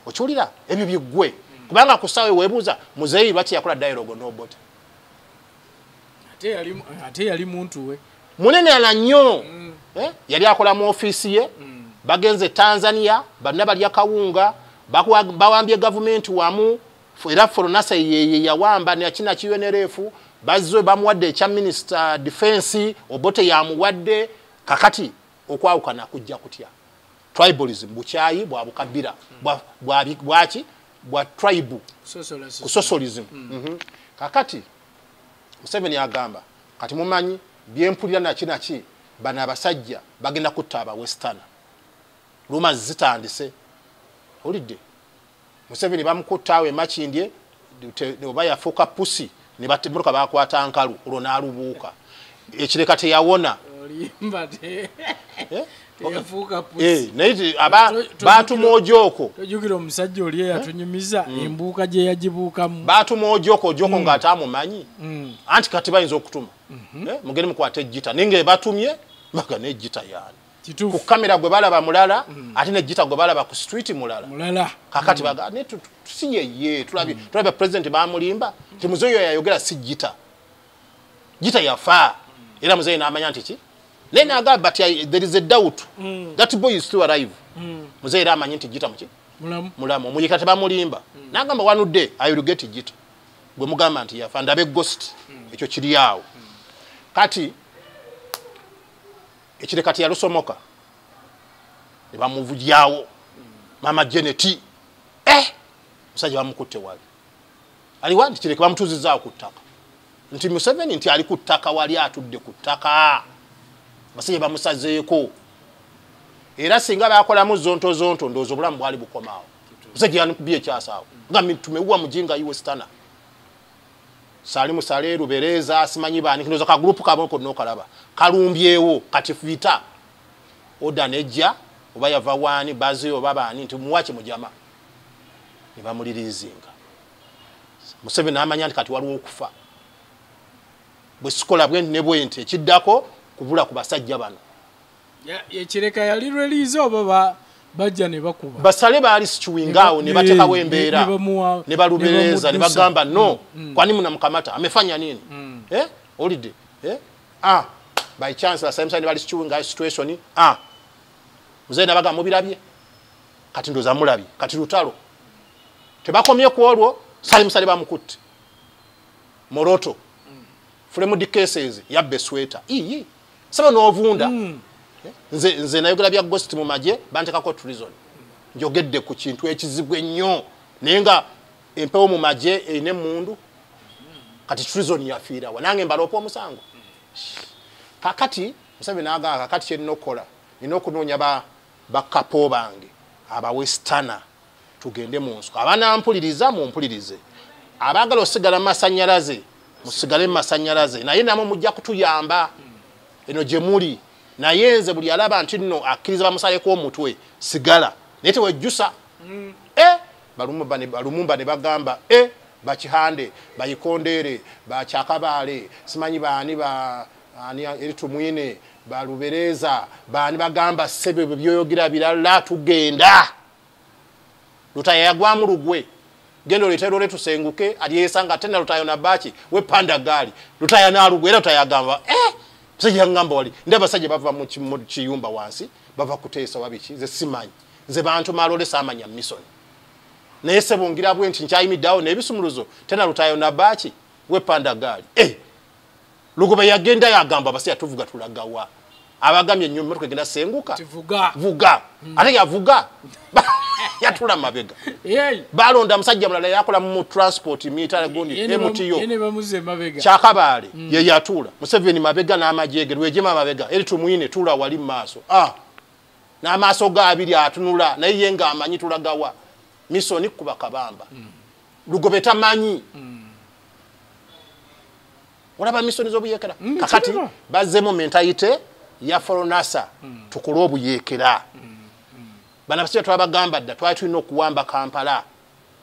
Okiwulira? Ebyo biggwe. Kubanga ku ssaawa weebuuza muzeeyi lwaki yakola dialogue n'Obote? Ate yali muntu we. Munene ala nnyo. Yali akola mu ofiisi ye. Bagenze Tanzania, banna balya kawunga, bawambye gavumenti wamu, era Foronasa ye yawamba ne kina UNRF, bazze bamuwadde ekya Minister Defense, Obote yamuwadde. Kakati okwawukana kujja kutya? Tribalism, bukyayi bwa bukabira, bwaki bwa tribe, kusosolism. Kakati Museveni agamba kati mumanyi byempulira naki naki, bano abasajja bagenda kutta aba Western. Luma zitandise. Olidde Museveni bamukutta awo e Makindye, oba yafuuka pusi ne batemuluka bakwata nkalu olwo n'alubuuka. Ekireka teyawona. Naye baatuma Ojoko. Tojjukira omusajja oli eyatunyumiza embuuka gye yagibuukamu. Baatuma Ojoko, Ojoko ng'ataamumanyi. Anti kati bayinza okutuma. Mugende mukwate ejjita. Naye ng'ebatumye baga n'ejjita yaani. Ku kamera gwe balaba mulala, ate n'ejjita gwe balaba ku street mulala. Kakati baga ne si yeye, tulabye president bamulimba, nti muzeeyi oyo yayogera si jjita. Jjita yafa. Era muzeeyi n'amanya nti ki? Naye n'agamba but there is a doubt. That boy is still alive. Muzeeyi era amanyi nti jjita muki? Mulamu. Omuyika tebamulimba. N'agamba one day I will get jjita. Gwe mugamba nti yafa ndabe ghost. Ekyo kiri awo. Kati ekireka teyalusomoka ne bamuvugyawo. Mama Janet musajja bamukutte wali aliwa nti kireka bamutuuzizaawo ku ttaka, nti Museveni nti ali ku ttaka wali atudde ku ttaka, basajja bamusazeeko. Era singa bakolamu zonto zonto ndowooza obulamu bwali bukomaawo. Musajja yankubye ekyasaawo nga tumewa mujinga iwe stana Salimu Sale Rubereza simanyi baani, ndowooza ka group kabwe konna okalaba kalumbyewo. Kati vita oda nejja oba yava waani bazi oba baani nti muwaki mujama ne bamulirizinga. Museveni n'amanya nti kati waliwo okufa, bwe sikola bwe ne bwe nti ekiddako kubula ku basajja bano. Ekireka yali release oba bajja ne bakuba basale baali sikiwingaawo ne bateekawo embeera ne balubereza ne bagamba no, kwani munamukamata amefanya nini? Olidde by chance la same bali sikiwinga situation. Muzeeyi n'abagamba mubirabye, kati ndowooza mulabye, kati lutalo tebakomye ku olwo. Salim Saleh bamukutte Moroto framed cases yabbe sweta iyi saba n'ovunda. Nze nayogera bya ghost mu magye bantekako treason, njogedde ku kintu ekizibu ennyo, naye nga empewo mu magye erina emmundu. Kati treason yafiirawa, nange mbaloopa omusango. Kakati Museveni n'agamba kakati kye nnina okukola, nina okunoonya bakapo bange abawestana tugende mu nsiko. Abanampuliriza mumpulirize, abaagala osigala mu masannyalaze musigale mu masannyalaze, naye namwe mujja kutuyamba eno gye muli. Naye nze buli alaba nti nno akkiriza bamusaleko omutwe sigala, naye tewejjusa. Balumumba ne bagamba bakihande bayikondere bakyakabaale simanyi baani ba ani eritumwine balubereza baani bagamba ssebe byoyogera birala tugenda. Lutaya yagwamu lugwe, genda oleete lole tusenguke. Aliyesanga tena Lutaya na baki we panda gaali Lutaya n'alugwe. Era Lutaya agamba musajja yangamba wali ndi abasajja bava mu kiyumba wansi bava kuteesa wabiki, nze simanyi, nze bantu malole saamanya mission, naye sebungira bwe nti nkyayimiddeawo n'ebisumuluzo tena Lutaya na baki we panda gaali. Lugoba yagenda yagamba abasajja tuvuga tulagawa, abagamye ennyuma emmotoka egenda senguka vuga. Ate yavuga yatula mabega. Balonda musajja mulala yakola mu transport mita gundi MTO Kyakabaale ye yatula Museveni mabega n'amajege Rwejema mabega eri Tumwine tula wali mu maaso n'amaaso ga abiri atunula naye ye ng'amanyi tulagawa misoni kuba kabamba. Lugobe tamanyi. Olaba misoni z'obuyekera. Kakati bazzemu mentalite ya foronasa tukole obuyekera. Bana basajja twabagamba dda twali tulina okuwamba Kampala.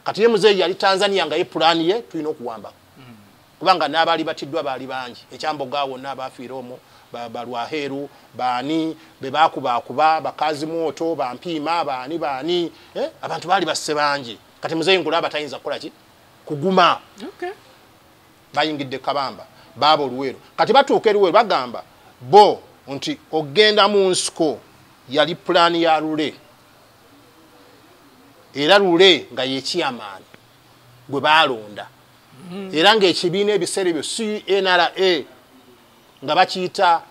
Kati ye muzeeyi yali Tanzania nga ye pulaani ye tulina okuwamba. Kubanga n'abaali batiddwa baali bangi. Ekyamboga wonna abaafiira omwo balwaheru baani be baakubaakuba bakazi mwoto bampiima baani baani abantu baali basse bangi. Kati muzeeyi ngulaba tayinza kukola ki? Kuguma. Okay. Bayingidde Kabamba baaba Oluweero. Kati batuuka Eruweero bagamba bo nti ogenda mu nsiko yali pulaani ya Lule. Era Lule nga ye chairman gwe baalonda. Era ng'ekibiina ebiseera ebyo CNRA nga bakiyita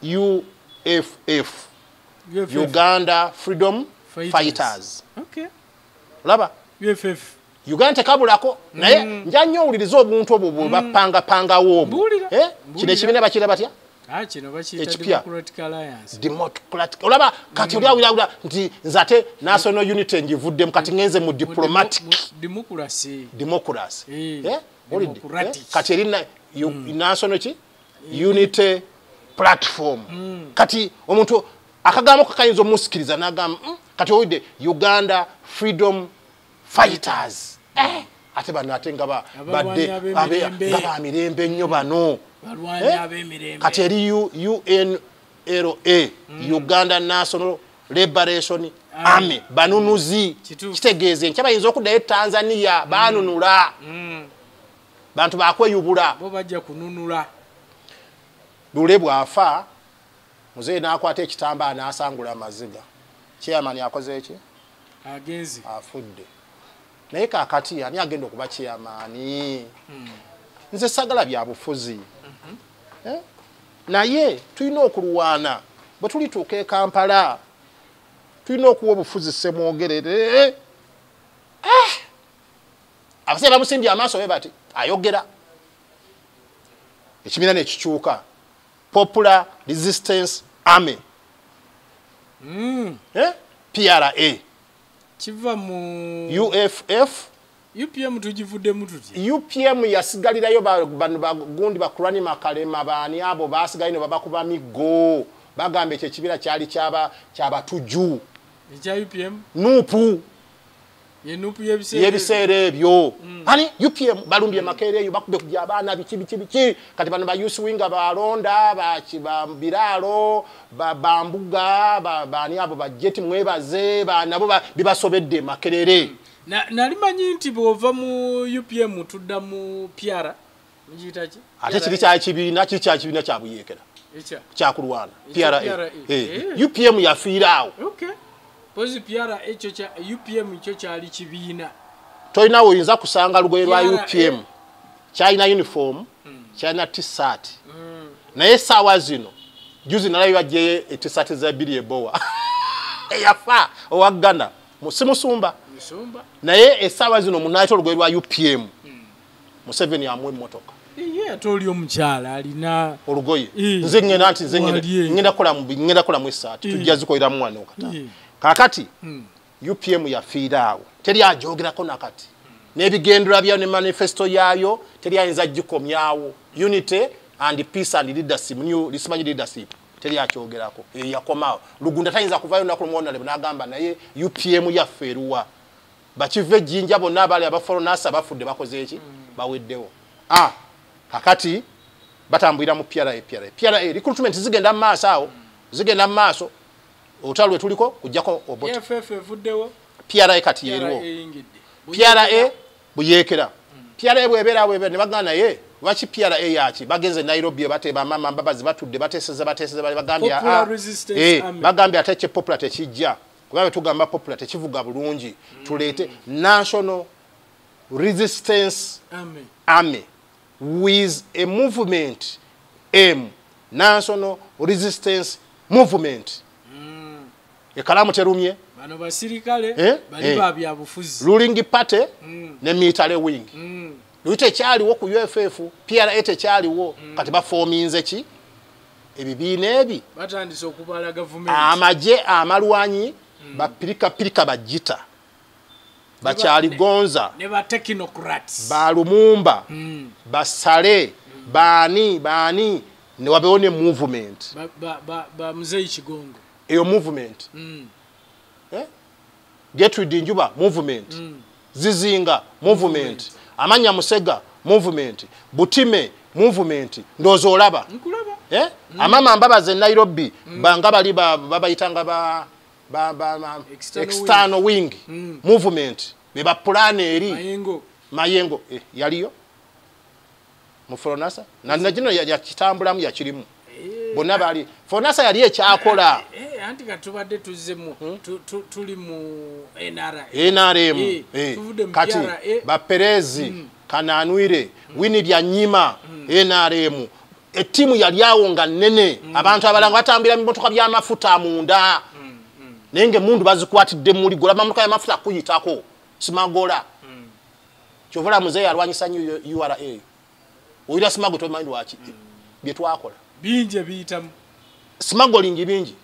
UFF, Uganda Freedom Fighters. Okay. Olaba? UFF. Uganda tekabulako naye nja nnyo owuliriza obuntu obwo bwe bapangapangawo obwo. Kino ekibiina bakiyita batya? Kino bakiyita Democratic Alliance. Democratic. Olaba kati oli awulira nti nze ate National Unity ngivuddemu kati ngenze mu diplomatic democracy. Democracy. Kati erina National ki? Unity Platform. Kati omuntu akagambo kakayinza omusikiriza n'agamba kati owulidde Uganda Freedom Fighters. Ate bano ate nga badde nga ba mirembe nnyo bano. Kati eri UNLA, Uganda National Liberation Army, banunuzi. Kitegeeze enkya bayinza okuddayo Tanzania banunula. Bantu bakweyubula. Bo bajja kununula. Lule bw'afa muzeeyi n'akwata ekitambaala n'asangula amaziga. Chairman akoze eki? Agenze. Afudde. Naye kaakati ani agenda okuba chairman? Nze sagala bya bufuzi. Naye tulina okulwana. Bwe tulituuka e Kampala tulina okuwa obufuzi Ssemwogerere. Abasajja bamusimbye amaaso be bati ayogera. Ekibiina ne kikyuka. Popular Resistance Army. PRA. Kiva mu UFF. UPM tugivuddemu tutya? UPM yasigalirayo bano bagundi bakulani makalema baani abo basigayo ne babakuba miggo. Bagamba ekyo ekibiina kyali kyabatuju. Ekya UPM? Nupu. Ye Nupu y'ebiseera ebyo. Ani UPM balumbye Makerere eyo bakubye kujja abaana biki biki biki. Kati bano ba youth wing balonda ba Biralo bambuga baani abo bajeti mwebaze nabo bibasobedde Makerere. Nalimanyi nti bw'ova mu UPM tudda mu PR mugiyita ki? Ate kiri kya kibiina kiri kya kibiina kya buyeekera. Kya kulwana PRA. UPM yafiira awo. Okay. Pozi PRA ekyo kya UPM kyo kyali kibiina. Tolina oyinza kusanga lugoye lwa UPM. Kyalina uniform, kyalina t-shirt. Naye essaawa zino juzi nalabye baggyeyo t-shirt za bbiri ebowa. Eyafa owa Ghana si musumba. Naye essaawa zino munaayita olugoye lwa UPM. Museveni amuwa emmotoka. Ye ate oli omukyala alina olugoye. Nze ngenda nti nze ngenda kukolamu essaati tujja zikoleramu wano kata. Kaakati UPM yafiira awo. Teri agyogerako nakati. N'ebigendera byayo ne manifesto yaayo teri ayinza gikomyawo. Unity and peace and leadership, new lisimanyi leadership. Teri akyogerako. Yakomaawo. Lugunda tayinza kuvaayo lunaku lumu Honorable n'agamba naye UPM yaffe eruwa. Bakiva ejjinja bonna abaali abaforonasa bafudde bakoze eki? Baweddewo. Kakati batambulira mu PRA PRA. PRA recruitment zigenda mu maaso awo. Zigenda mu maaso. Olutalo lwe tuliko kujjako Obote. FF evuddewo. PRA kati eriwo. PRA buyeekera. PRA bw'ebeera bw'ebeera ne bagamba naye lwaki PRA yaki? Bagenze Nairobi bateeba Mama Mbabazi batudde bateeseza bagambye bagambye ate kye popular tekijja. Kuba bwe tugamba popular tekivuga bulungi. Tuleete National Resistance Army with a movement M, National Resistance Movement. Ekalamu terumye. Bano basirikale bali ba bya bufuzi. Ruling party ne military wing. Luli tekyaliwo ku UFF, PRA tekyaliwo. Kati bafominze ki? Ebibiina ebi. Batandise okubala gavumenti. Amagye amalwanyi bapirika pirika bagita. Bakyaligonza, ne ba technocrats, ba Lumumba, basale, baani baani, ne wabeewo ne movement ba Muzeeyi Kigongo, eyo movement. Gertrude Njuba movement, Zizinga movement, Amanya Musega movement, Butime movement, ndowooza olaba. Amama Mbabazi e Nairobi, banga bali babayitanga ba external wing movement, be ba plan eri Mayengo yaliyo mu Fronasa na gino yakitambulamu yakirimu bonna bali Fronasa yali ekyakola. Anti katubadde tuzze mu tuli mu NRM kati ba Perezi Kananwire Winnie Byanyima NRM ettiimu yali awo nga nnene, abantu abalanga batambira mimotoka by'amafuta munda, naye ng'emmundu bazikwatidde muli gola amamotoka y'amafuta kuyitako simagola. Kyova muzeeyi alwanyisa nnyo URA, oyira simago tomanyi lwaki bye twakola bingi ebiyitamu, smuggling bingi,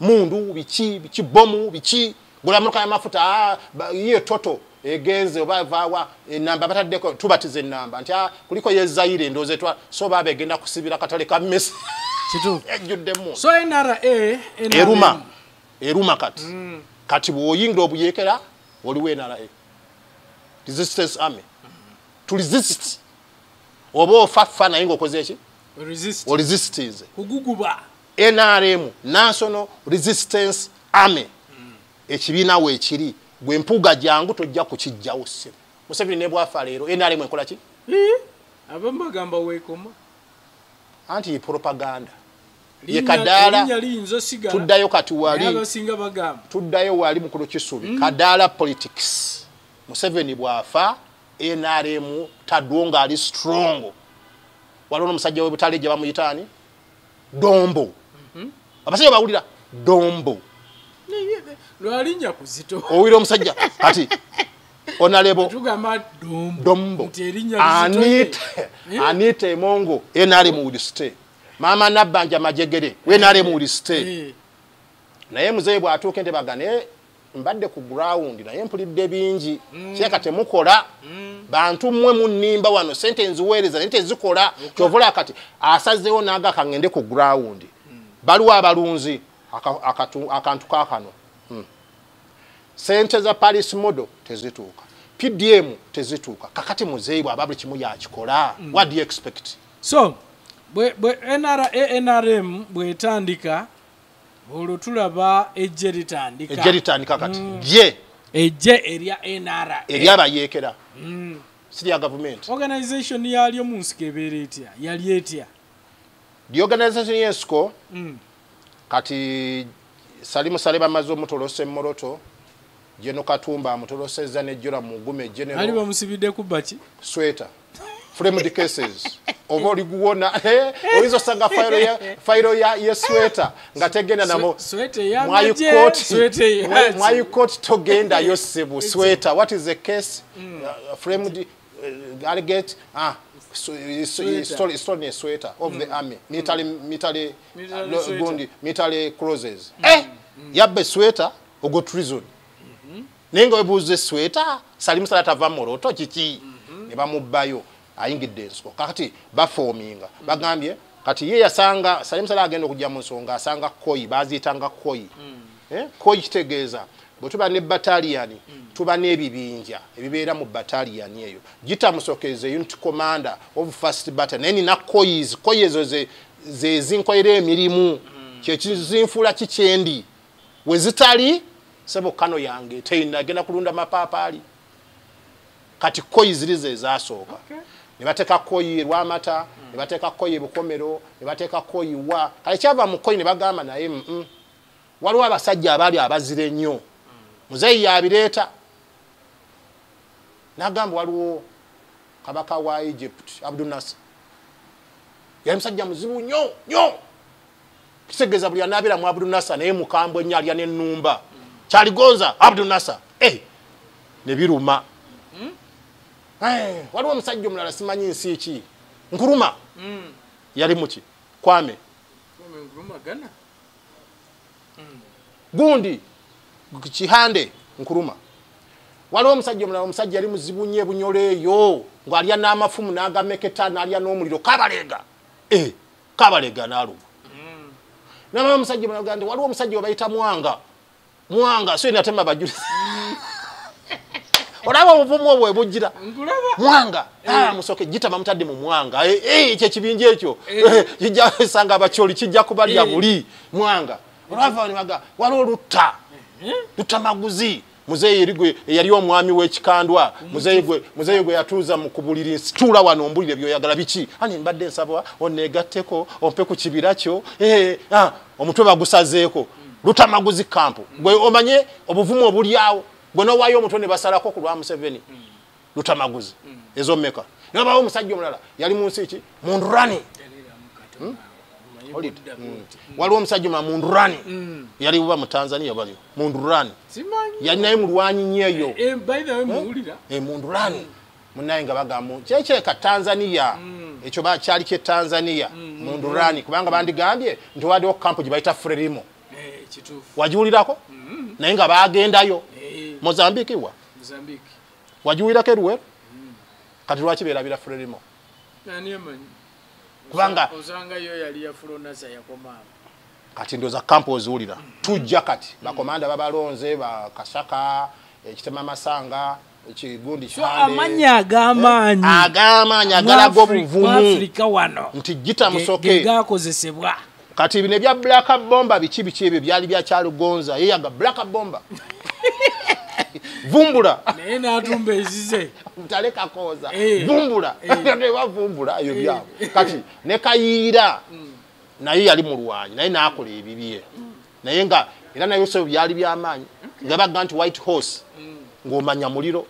mundu biki biki bomu biki, gola amamotoka y'amafuta ye toto egenze oba vaawa enamba bataddeko tubatiza enamba nti kuliko ye Zaire ndowooza etwa so baaba egenda kusibira katale ka mmese ejjuddemu. So NRA eruma eruma kati kati bw'oyingira obuyeekera oliwo NRA Resistance Army to resist oba ofafa naye ng'okoze eki oresistinze kuguguba. NRM National Resistance Army ekibiina weekiri gwe mpuga jangu tojja kukijjawo ssebo. Museveni ne bw'afa leero NRM ekola ki? Abamu bagamba weekoma anti propaganda ye Kadaala tuddayo kati wali tuddayo wali mukulu Kisubi Kadaala politics. Museveni bw'afa NRM tadwo ng'ali strong. Waliwo n'omusajja w'ebutale gye bamuyita ani? Dombo. Abasajja bawulira Dombo lwalinnya kuzito owulira omusajja kati onalebo Dombo Anita Emongo NRM would stay. Mama Nabbanja Majegere NRM would stay. Naye muzeeyi bw'atuuka ente bagane mbadde ku ground naye mpulidde bingi kyeka temukola bantu mmwe munnimba wano sente nziweereza naye tezikola. Kyovula kati asazeewo n'aga kangende ku ground. Baliwo abalunzi akantu kaakano sente za Paris model tezituuka, PDM tezituuka. Kakati muzeeyi bw'aba buli kimu yakikola, what do you expect? So bwe NRA NRM bwetandika olwo tulaba ejje litandika, ejje litandika kati je ejje erya NRA eryabayeekera si lya gavumenti. Organization yalyo mu nsiko ebeera etya? Yali etya the organization y'ensiko? Kati Salimu Sale bamaze omutolose Moroto, Jeno Katumba amutolosezza ne Jora Mugume General. Ali bamusibidde kubba ki? Sweater. Framed cases. Oba oliguwona oyinza osanga fayiro ya sweater nga tegenda namo. Sweater ya maje, sweater ya mwayi court togenda yo ssebo sweater. What is the case? Framed allegate stolen a sweater of the army. Military gundi, military clauses. Yabbe sweater ogo treason. Naye nga webuuza sweater Salimu Sale tava Moroto kiki ne bamubbayo ayingidde ensiko. Kakati baforminga bagambye kati ye yasanga Salimu Sale agenda okujja mu nsonga asanga koyi baziyitanga koyi. Koyi kitegeeza bwe tuba ne battalion tuba n'ebibinja ebibeera mu battalion eyo. Gita Musokeze unit commander of first battalion naye nina koyi koyi ezo ze zinkolera emirimu kyekizinfuula kikyendi we zitali sebo kano yange teyina agenda kulunda mapaapaali. Kati koyi ziri ze ezasooka ne bateeka koyi Lwamata, ne bateeka koyi Bukomero, ne bateeka koyi wa kale kyava mu koyi ne bagamba naye waliwo abasajja abaali abazira ennyo. Muzeeyi yabireeta n'agamba waliwo kabaka wa Egypt Abdul Nasser yali musajja muzibu nnyo nnyo, kitegeeza buli anaabira mu Abdul Nasser naye mukambwe ennyo alya n'ennumba. Kyaligonza Abdul Nasser ne biruma. Waliwo omusajja omulala simanyi nsi ki Nkuruma yali muki Kwame gundi Kihande Nkuruma. Waliwo omusajja omulala, omusajja yali muzibu nnyo ebunyolo eyo, ng'alya n'amafumu n'agameketa n'alya n'omuliro, Kabalega. Kabalega n'alugwa. Namala omusajja omulala nti waliwo omusajja obayita Mwanga. Mwanga, so natema bajulizi. Olaba obuvumu obwo bujjira. Mwanga, Musoke gita bamutadde mu Mwanga. Ekyo ekibinja ekyo. Kijja sanga abacholi kijja kubalya buli. Mwanga. Olava ne baga waliwo Lutta. Lutta Maguzi. Muzeeyi erigwe yali omwami w'ekikandwa. Muzeeyi gwe yatuuza mu kubuliri situula wano ombulire by'oyagala biki. Ani mbadde nsaba onneegatteko ompe ku kibira kyo. Omutwe bagusazeeko. Lutta Maguzi kampu. Gwe omanye obuvumu obuli awo. Gwe n'owaayo omutwe ne basalako ku lwa Museveni. Lutta Maguzi. Ezo mmeka. Nabawo omusajja omulala yali mu nsi ki? Mundurani. Waliwo omusajja omulala Mundurani. Yali buba mu Tanzania baliyo. Mundurani. Yali naye mulwanyi nnyo eyo. Mundurani. Munnaye nga bagamba kyekyeka Tanzania. Ekyo kyali kye Tanzania. Mundurani kubanga bandigambye nti waddewo kampu gye bayita Frelimo. Wagiwulirako? Naye nga baagendayo. Mozambique wa? Mozambique. Wagiwulirako eruweru? Kati lwaki beerabira Frelimo? Kubanga osanga yo yali ya Fulonaza yakoma. Kati ndoza kampu oziwulira. Tujja kati bakomanda babalonze ba Kasaka, Ekitema Masanga, ekigundi so amanya agamaanyi. Agamaanyi agalaga obuvumu. Afrika wano. Nti gita Musoke. Gakozesebwa. Kati bino ebya Black Bomber biki biki ebyo byali bya Kyalugonza. Ye yaga Black Bomber. Vumbula. Naye n'atumba ezize. Mutaleka koza. Vumbula. Vumbula eyo byabwe. Kati ne Kayiira naye yali mulwanyi, naye n'akola ebibye. Naye nga era naye so byali by'amaanyi. Nga bagamba nti White Horse ng'omanya muliro.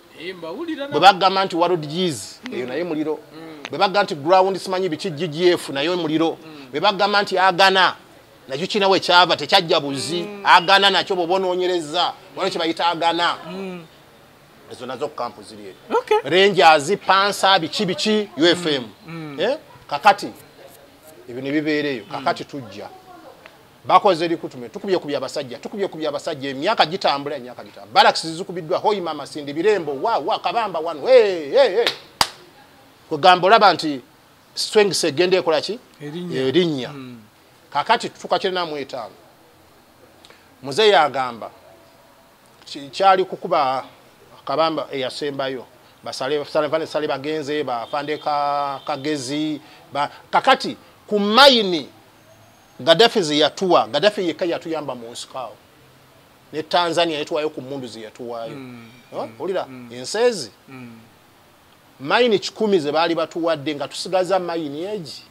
Bwe bagamba nti World G's eyo naye muliro. Bwe bagamba nti Ground simanyi biki GGF naye muliro. Bwe bagamba nti Agana nakyo kirina we kyava tekyajja buzi. Agana nakyo bw'oba onoonyereza waliwo kye bayita Agana. Ezo nazo kampu ziri eyo. Rangers, Pansa, biki biki UFM. Kakati ebyo ne bibeera eyo. Kakati tujja bakoze recruitment, tukubye kubya abasajja, tukubye kubya abasajja, emyaka gitambula, emyaka gitambula. Barracks zikubiddwa Hoima, Masindi, Birembo, wa Kabamba wano. Kugamba olaba nti strength egenda ekola ki? Erinnya. Kakati tutuuka 95. Muzeeyi agamba kyali kukuba Kabamba eyasembayo. Basale sale bagenze bafande Kagezi kakati ku mayini Gaddafi ziyatuwa, Gaddafi yekka yatuyamba mu nsiko. Ne Tanzania yetuwayo ku mmundu ziyatuwaayo. Olira enseezi. Mayini 10 ze baali batuwadde nga tusigaza mayini egi.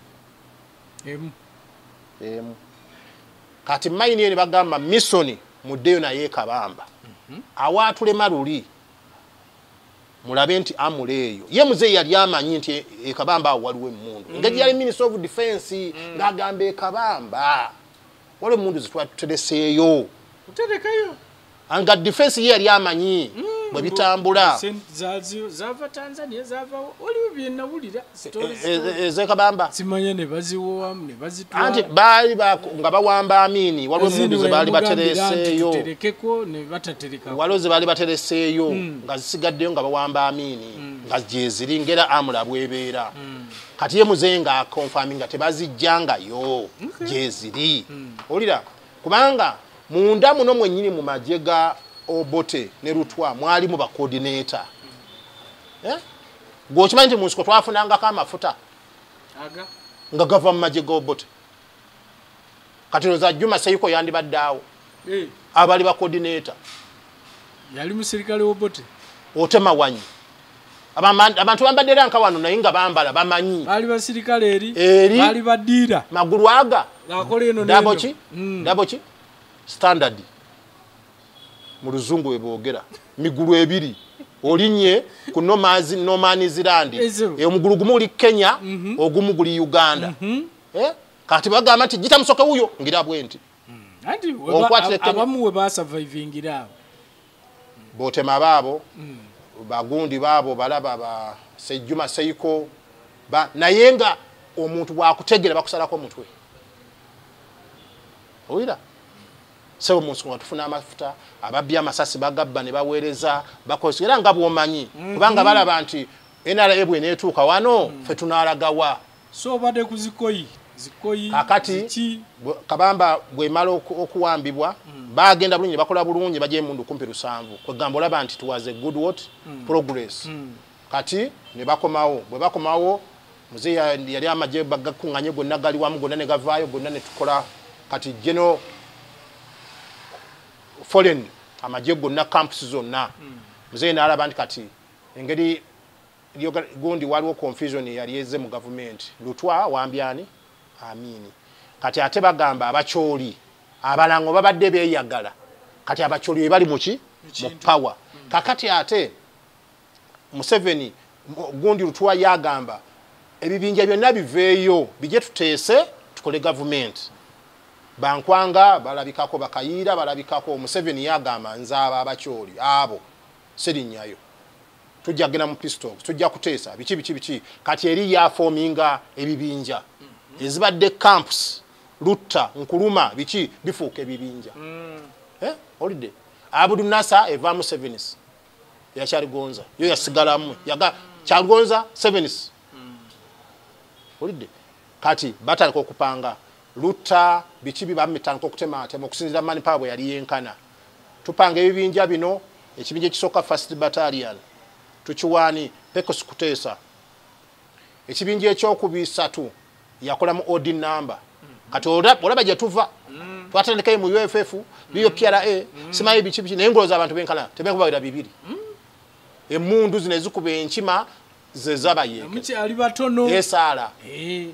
Emu. Kati mayini eno bagamba misoni muddeyo naye Kabamba. Awaatulema luli mulabe nti amuleeyo. Ye muzeeyi yali amanyi nti e Kabamba awo waliwo emmundu. Engeri yali Minister of Defense ng'agamba e Kabamba waliwo emmundu zitwatutereseeyo. Kuterekayo. Nga defense ye yali amanyi bwe bitambula. Zava Tanzania, zava waliwo bye nawulira. Ez'e Kabamba. Simanya ne baziwowamu ne bazitwala. Anti baali nga bawamba Amini, waliwo emmundu ze baali batereseeyo. Tuterekeko ne bataterekako. Waliwo ze baali batereseeyo nga zisigaddeyo nga bawamba Amini nga gyeziri ngera amula bwebeera. Kati ye muzeeyi nga akonfaminga nga tebazijjangayo gyeziri. Olira kubanga munda muno mwennyini mu magye ga Obote ne Lutwa mwalimu ba coordinator. Gwe okimanyi nti mu nsiko twafunangako amafuta nga gava mu magye ga Obote. Kati olowooza Juma Seiko yandibadde awo. Abali ba coordinator. Yali musirikale Obote. Otema wanyi. Abantu bambadde era nka wano naye nga bambala bamanyi. Bali basirikale eri. Bali badira. Magulu aga. Ng'akola eno n'eno. Ki? Dabo ki? Standard. Mu luzungu we boogera. Migulu ebiri. Olinye ku no man's land. Omugulu gumu guli Kenya, ogumu guli Uganda. Kati bagamba nti gita Musoke wuyo ngira bwe nti. Anti abamu we basurvivingira awo. Botema baabo, bagundi baabo balaba ba Sejjuma Seiko naye nga omuntu bw'akutegera bakusalako omutwe. Owulira? Sebo mu nsonga tufuna amafuta, ababbi amasasi bagabba ne baweereza, bakozesa era nga bw'omanyi. Kubanga balaba nti NRA bw'eneetuuka wano, ffe tunaalagawa. So obadde ku zikoyi, zikoyi, Kakati Kabamba bw'emala okuwambibwa, bagenda bulungi, bakola bulungi, bajja emundu kumpi 7. Kwegamba olaba nti it was a good what? Progress. Kati ne bakomawo, bwe bakomawo muzeeyi yali amagye bagakuŋŋanye gonna gali wamu, gonna ne gavaayo, gonna ne tukola kati geno foreign amagye gonna camps zonna. Muzeeyi n'alaba nti kati engeri gundi waliwo confusion yali ezze mu gavumenti, Lutwa wambyani Amini. Kati ate bagamba Abacholi abalango babadde beeyagala, kati Abacholi be bali muki mu power. Kakati ate Museveni gundi Lutwa yagamba ebibinja byonna biveeyo bijje tuteese tukole gavumenti. Bankwanga balabikako, Bakayiira balabikako. Museveni yagamba nzaaba Abacholi abo sirinnyayo, tujja kugenda mu pistol, tujja kuteesa biki biki biki. Kati eri yafominga ebibinja ezibadde camps, Lutta, Nkuluma, biki bifuuka ebibinja. Olidde Abudu Nasa evaamu Sevens ya Kyaligonza, yo yasigalamu yaga Kyaligonza Sevens. Olidde kati batandika okupanga Lutta biki bibamitandika okutematema okusinziira manpower bwe yali yenkana. Tupanga ebibinja bino, ekibinja ekisooka First Battalion tukiwaani Pecos Kuteesa, ekibinja ekyokubisatu yakola mu odd number. Kati olaba gye tuva, twatandikayo mu UFF, BPRA, simanyi biki biki, naye ngolooza abantu benkana tebenkubawira bibiri. Emmundu zino ezikuba enkima ze zabayeeke. Ali batono. Esaala.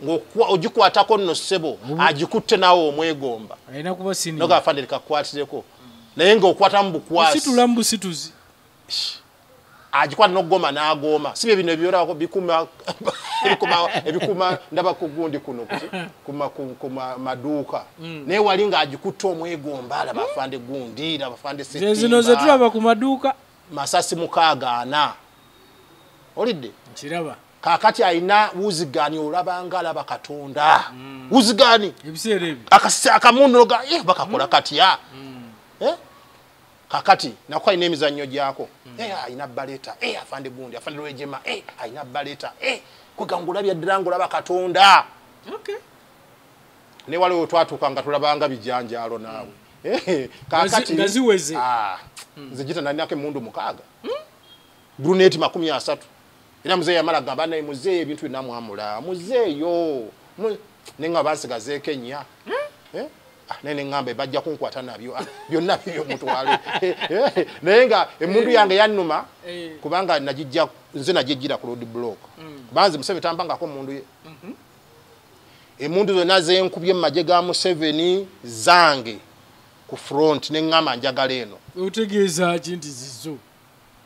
Ng'ogikwatako nno ssebo, agikutte naawe omwegomba. Alina kuba senior. Noga afande lekakukwatirireko. Naye ng'okwatamu bukwasi. Ositula mu busituzi. Agikwata n'okugoma n'agooma. Si bye bino ebyolabako bikuma, ebikuma ndaba ku gundi kuno, ku maduuka. Naye wali ng'agikutte omwegomba, alaba afande gundi, alaba afande Ze zino ze tulaba ku maduuka. Masasi 64. Olidde? Nkiraba. Kaakati alina wuzigani, olaba ng'alaba Katonda. Wuzigani. Ebiseera ebyo. Akamundu ga, bakakola katya. Kakati nako alina emizannyo gyako. Alina baleta, afande gundi, afande lwejema, alina baleta, kwegamba olabya ddala ng'olaba Katonda. Ne waliwo twatuuka nga tulabanga bijanjaalo naawe. Kakati Nga ziweze. Nze gita nalinako emmundu 6. Brunette 30. Era muzeeyi yamala gamba naye muzeeyi ebintu byonna mwamula. Muzeeyo. Ne nga bansigazeeko ennya. Naye ne ŋŋamba bajja kunkwata nabyo. Byonna bibyo mutwale. Naye nga emmundu yange yannuma, kubanga nze nagijjira ku road block. Kubanga nze Museveni tampangako mmundu ye. Emmundu zonna ze nkubye mu magye ga Museveni zange ku front, ne ŋŋamba njagala eno. Otegeeza ki nti zizo?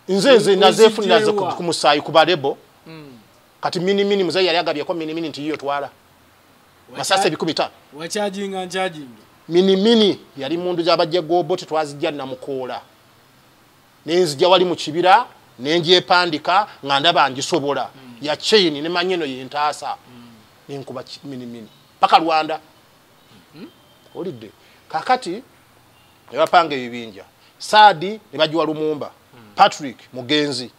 Nze nazeefunira ze ku musaayi ku balebo. Kati mini mini muzeeyi yali agabyeko mini mini nti yiyo twala. Masasi 50,000. Wakyajinga nkyajinga. Mini mini yali mundu gy'abajja goboti twazijja Namukoola. Ne nzijja wali mu kibira ne ngyepandika nga ndaba ngisobola. Ya chain ne manyi eno ye ntaasa. Ne nkuba mini mini paka Rwanda. Olidde. Kakati ne bapanga ebibinja. Saadi ne bagiwa Lumumba. Patrick mugenzi.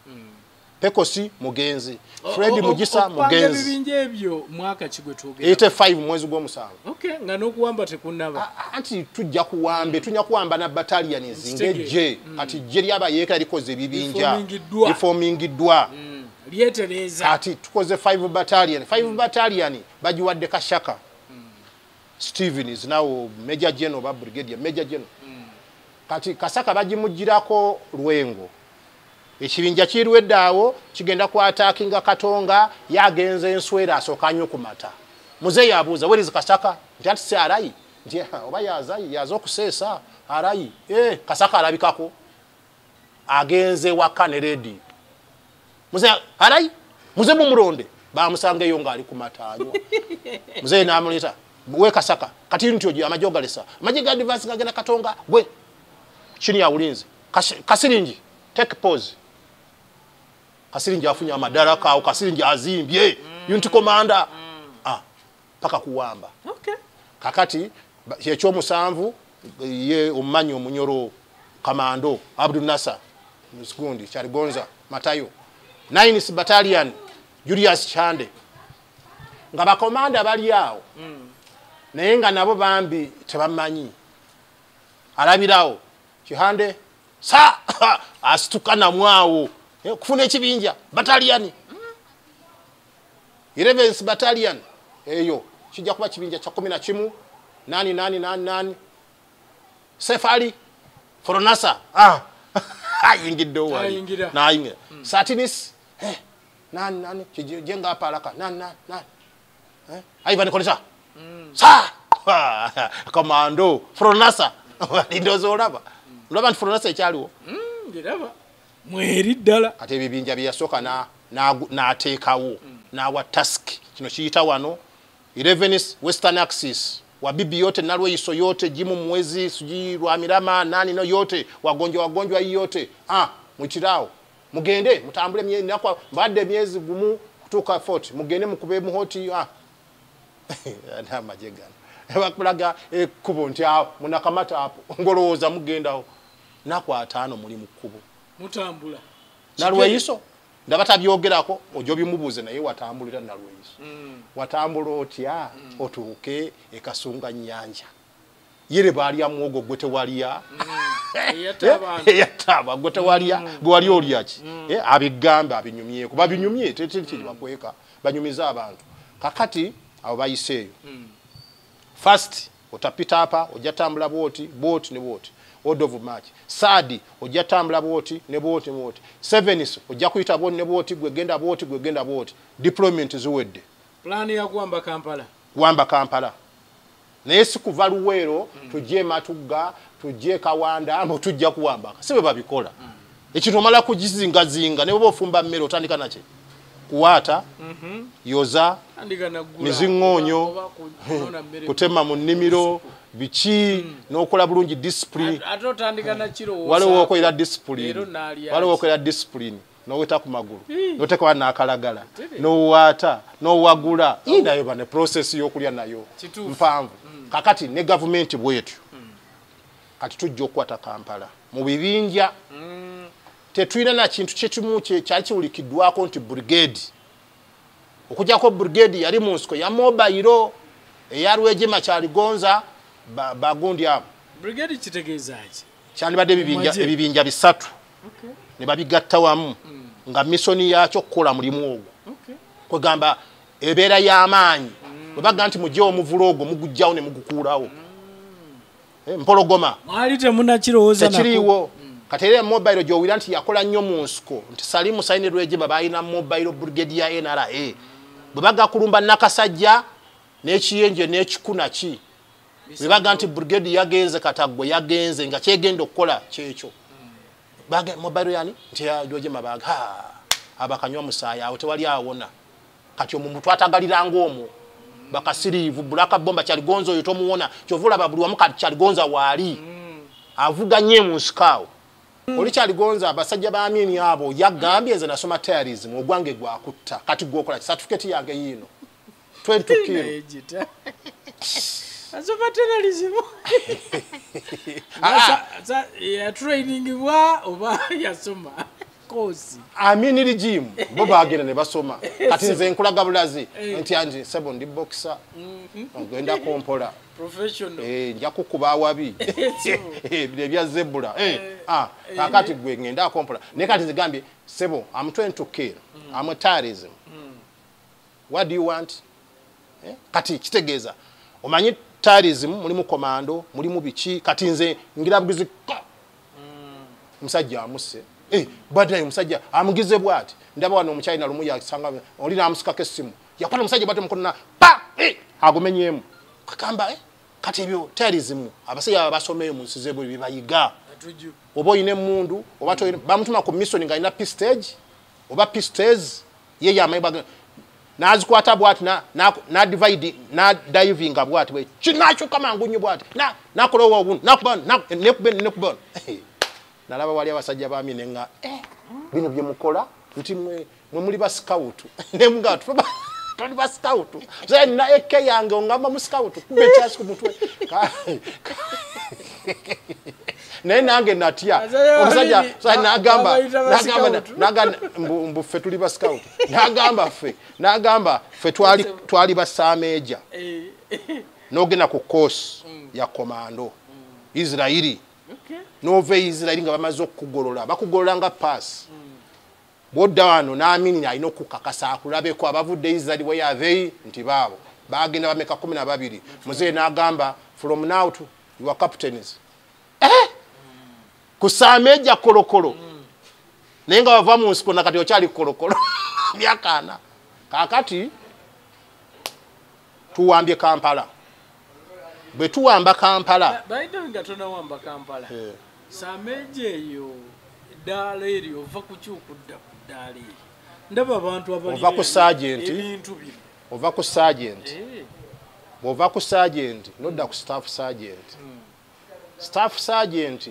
Pekosi mugenzi. Fred Mugisa Okupanga mugenzi. ebibinja ebyo mwaka ki gwe twogera? 85 mwezi gw'omusanvu. Nga n'okuwamba tekunnaba. Anti tujja kuwambe, tujja kuwamba na battalions Nkitegere. ng'eggye. Kati ggye ly'abayeeka likoze ebibinja. Lifomingiddwa. Lifomingiddwa. Lyetereeza. Kati tukoze 5 battalion. 5 battalion bagiwadde Kashaka. Stephen is now Major General ba Brigadier, Major General. Kati Kasaka bagimugirako Lwengo. Ekibinja kirwedde awo kigenda ku attackinga Katonga, yagenze enswera asooka anywe ku mata. Muzeeyi abuuza, where is Kasaka? Nti ati si arayi. Nti oba yazayi, yaza okuseesa arayi. Kasaka alabikako. Agenze waka ne redi. Muzeeyi arayi, muze mumulonde. Bamusanga eyo ng'ali ku mata anywa. Muzeeyi n'amuleeta, we Kasaka, kati nti ojo amagye ogalesa. Amagye ga advance gagenda Katonga, gwe chini ya ulinzi. Kasiringi, take pause. Kasiringi afunye amadaraka awo, Kasiringi azimbye. Unit commander. Paka kuwamba. Kakati, ekyomusanvu Ye omumanyi omunyoro Kamando Abdul Nasser Musgundi Kyaligonza Matayo. 9th Battalion Julius Chande. Nga bakomanda bali awo. Naye nga nabo bambi tebamanyi. Alabirawo Kihande sa asituka namwawo kufuna ekibinja battalion. 11th Battalion eyo kijja kuba kibinja cha 11 nani nani nani nani Sefali Foronasa ayingidde wali nayingira Satinis nani nani kijenga aparaka nani nani nani Ivan Kolesa sa Commando Foronasa ndozo olaba olaba nti Foronasa ekyaliwo ngiraba mweri ddala kati ebibinja byasoka na n'ateekawo n'awa task kino kiyita wano 11th Western Axis wabibi yote Nalweyiso yote Jimu Mwezi sijui Rwamirama nani no yote wagonjwa yote mukiraawo mugende mutambule nakwa mbadde myezi gumu kutuuka 40 mugende mukube muhoti n'amajegano bakulaga ekkubo nti awo munakamata apo ngolowooza mugendawo naku 5 muli mu kkubo mutambula Nalweyiso ndaba tabyogerako ojjo bimubuuze naye watambulira Nalweyiso watambula otya otuuke ekasunga nnyanja yere baalya muwogo gwe tewalya eyataba gwe tewalya gwe wali olya ki abigambe abinyumyeko babinyumye tetiri bakweka banyumiza abantu kakati abo bayiseeyo first otapita hapa ojja tambula bwoti bwoti ne bwoti order of march sadi ojja tambula bwoti ne bwoti bwoti sevens ojja kuyita bwoti ne bwoti gwegenda bwoti gwegenda bwoti deployment ziwedde plan ya kuwamba Kampala kuwamba Kampala naye si kuva Luweero tujje Matugga tujje Kawanda ambo tujja kuwamba si bwe babikola ekintu omala kugizingazinga ne bw'oba ofumba mmere otandika naki kuwaata yoza mizingoonyo kutema mu nnimiro biki n'okola bulungi discipline ate otandika nakirowooza waliwo okolera discipline waliwo okolera discipline n'oweta ku magulu n'oteekawo n'akalagala n'owaata n'owagula nayo bane process y'okulya nayo mpanvu kakati ne gavumenti bwetyo kati tujja okukwata Kampala mu bibinja tetulina na kintu kyekimu kyali kiwulikiddwako nti brigade okujjako brigade yali mu nsiko ya mobile eya Rwejema Kyaligonza bagundi abo brigade kitegeeza ki kyandibadde ebibinja bisatu ne babigatta wamu nga misoni yakyo okukola mulimu ogwo kwegamba ebeera y'amaanyi bwe baga nti mugye omuvulo ogwo mugujjawo ne mugukuulawo mpologoma mwali temunakirowooza tekiriiwo kati era mobile gy'owulira nti yakola nnyo mu nsiko nti Salimu Saini Rwejema balina mobile brigade ya NRA bwe baga kulumba Nakasajja n'ekiyenje n'ekikuna ki bwe baga nti brigade yagenze Kataggwe yagenze nga kyegenda okukola kyekyo mobile yani nti Rwejema baga abakanywa musaayi awo tewali awona kati omwo twatagaliranga omwo bakasiriivu Black Bomba Kyaligonza oyo tomuwona kyova olaba buli wamu kati Kyaligonza waali avuganye mu nsiko awo oli Kyaligonza abasajja ba Amini abo yagambye nze nasoma terrorism ogwange gwakutta kati gwokola certificate yange yiino 22 kilo asoma terrorism ya training wa oba yasoma kozi Amini regime bo bagenda ne basoma kati nze nkulaga bulazi nti anje sebo ndi boxer ngenda kompola professional nja kukuba awabi ebya zebula kakati gwe ngenda kompola ne kati zigambye sebo I'm trying to kill I'm a terrorism what do you want kati kitegeeza omanyi terrorism mulimu commando mulimu biki kati nze ngira bugizi musajja amuse badaye musajja amugize bwati ndaba wano omuchina lumu yasanga oli namusikako essimu yakwata omusajja bwati omukono na pa agumenyemu kakamba kati ebyo terrorism abasajja abasomeyo mu nsi zebwe bibayiga oba oyina emmundu oba bamutuma ku mission nga alina pistage oba pistes ye yamaye nazikwata bwati na divide na divinga bwati bwe kinakyuka mangu nnyo bwati nakola obu nakuba nekube nalaba wali abasajja ba Amini nga bino bye mukola nti mwe muli ba scout ne mga tuli ba scout nze na AK yange ongamba mu scout kube kyasi ku mutwe. Naye nange natya. Omusajja n'agamba mbu ffe tuli ba scout. N'agamba ffe twali ba sergeant. N'ogenda ku course ya commando. Israeli. N'ova Israeli nga bamaze okukugolola. Bakugolola nga pass. Bw'odda wano n'amini alina okukakasa akulabeko abavudde Israeli where are they nti baabo. Bagenda bameka 12. Muzeeyi n'agamba from now to you are captains. Ku sergeant kolokolo. Naye nga bava mu nsiko nakati okyali kolokolo. Myaka ana. Kaakati tuwambye Kampala. Bwe tuwamba Kampala. Bayita nga tonawamba Kampala. Sergeant eyo ddaala eryo ova ku kyokudda ku ddaala eryo. Ndaba abantu abali ova ku sergeant. Ebintu bino. Ova ku sergeant. Bw'ova ku sergeant n'odda ku staff sergeant. Staff sergeant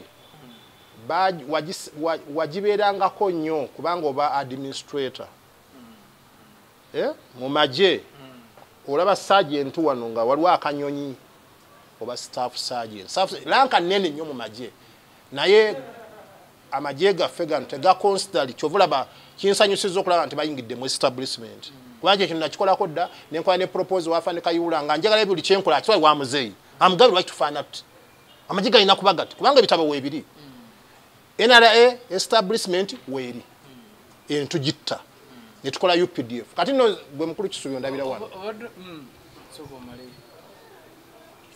wagibeerangako nnyo kubanga oba administrator. Mu magye olaba sergeant wano nga waliwo akanyonyi oba staff sergeant. Rank nnene nnyo mu magye. Naye amagye gaffe gano tegaconsideri kyova olaba kinsanyusiza okulaba nti bayingidde mu establishment. Kubanga ekyo nakikolako dda ne nkola ne propose wa Afande Kayihura nga njagala buli kyenkola kitwale wa muzeeyi. Amugabe lwaki tufaana tuti? Amagye galina kuba gati kubanga ebitabo weebiri. NRA establishment weeri. Entugitta. Ne tukola UPDF. Kati nno gwe mukulu Kisubi ondabira wano.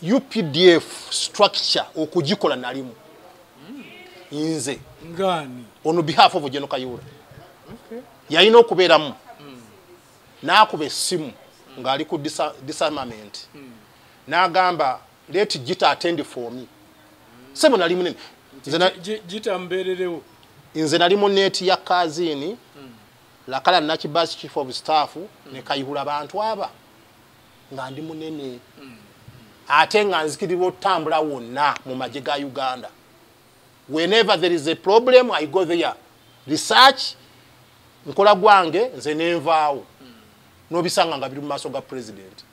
UPDF structure okugikola nalimu. Nze. Ngani? On behalf of General Kayihura. Yalina okubeeramu. N'akuba essimu ng'ali ku disarmament. N'agamba let Gita attend for me. Sebo nali munene. Gita mbeererewo. Nze nali mu net ya Kazini. Lakala Nakibasi chief of staff ne Kayihura bantu aba nga ndi munene. Ate nga nzikirirwa otambula wonna mu magye ga Uganda. Whenever there is a problem I go there. Research nkola gwange nze nenvaawo. N'obisanga nga biri mu maaso ga president.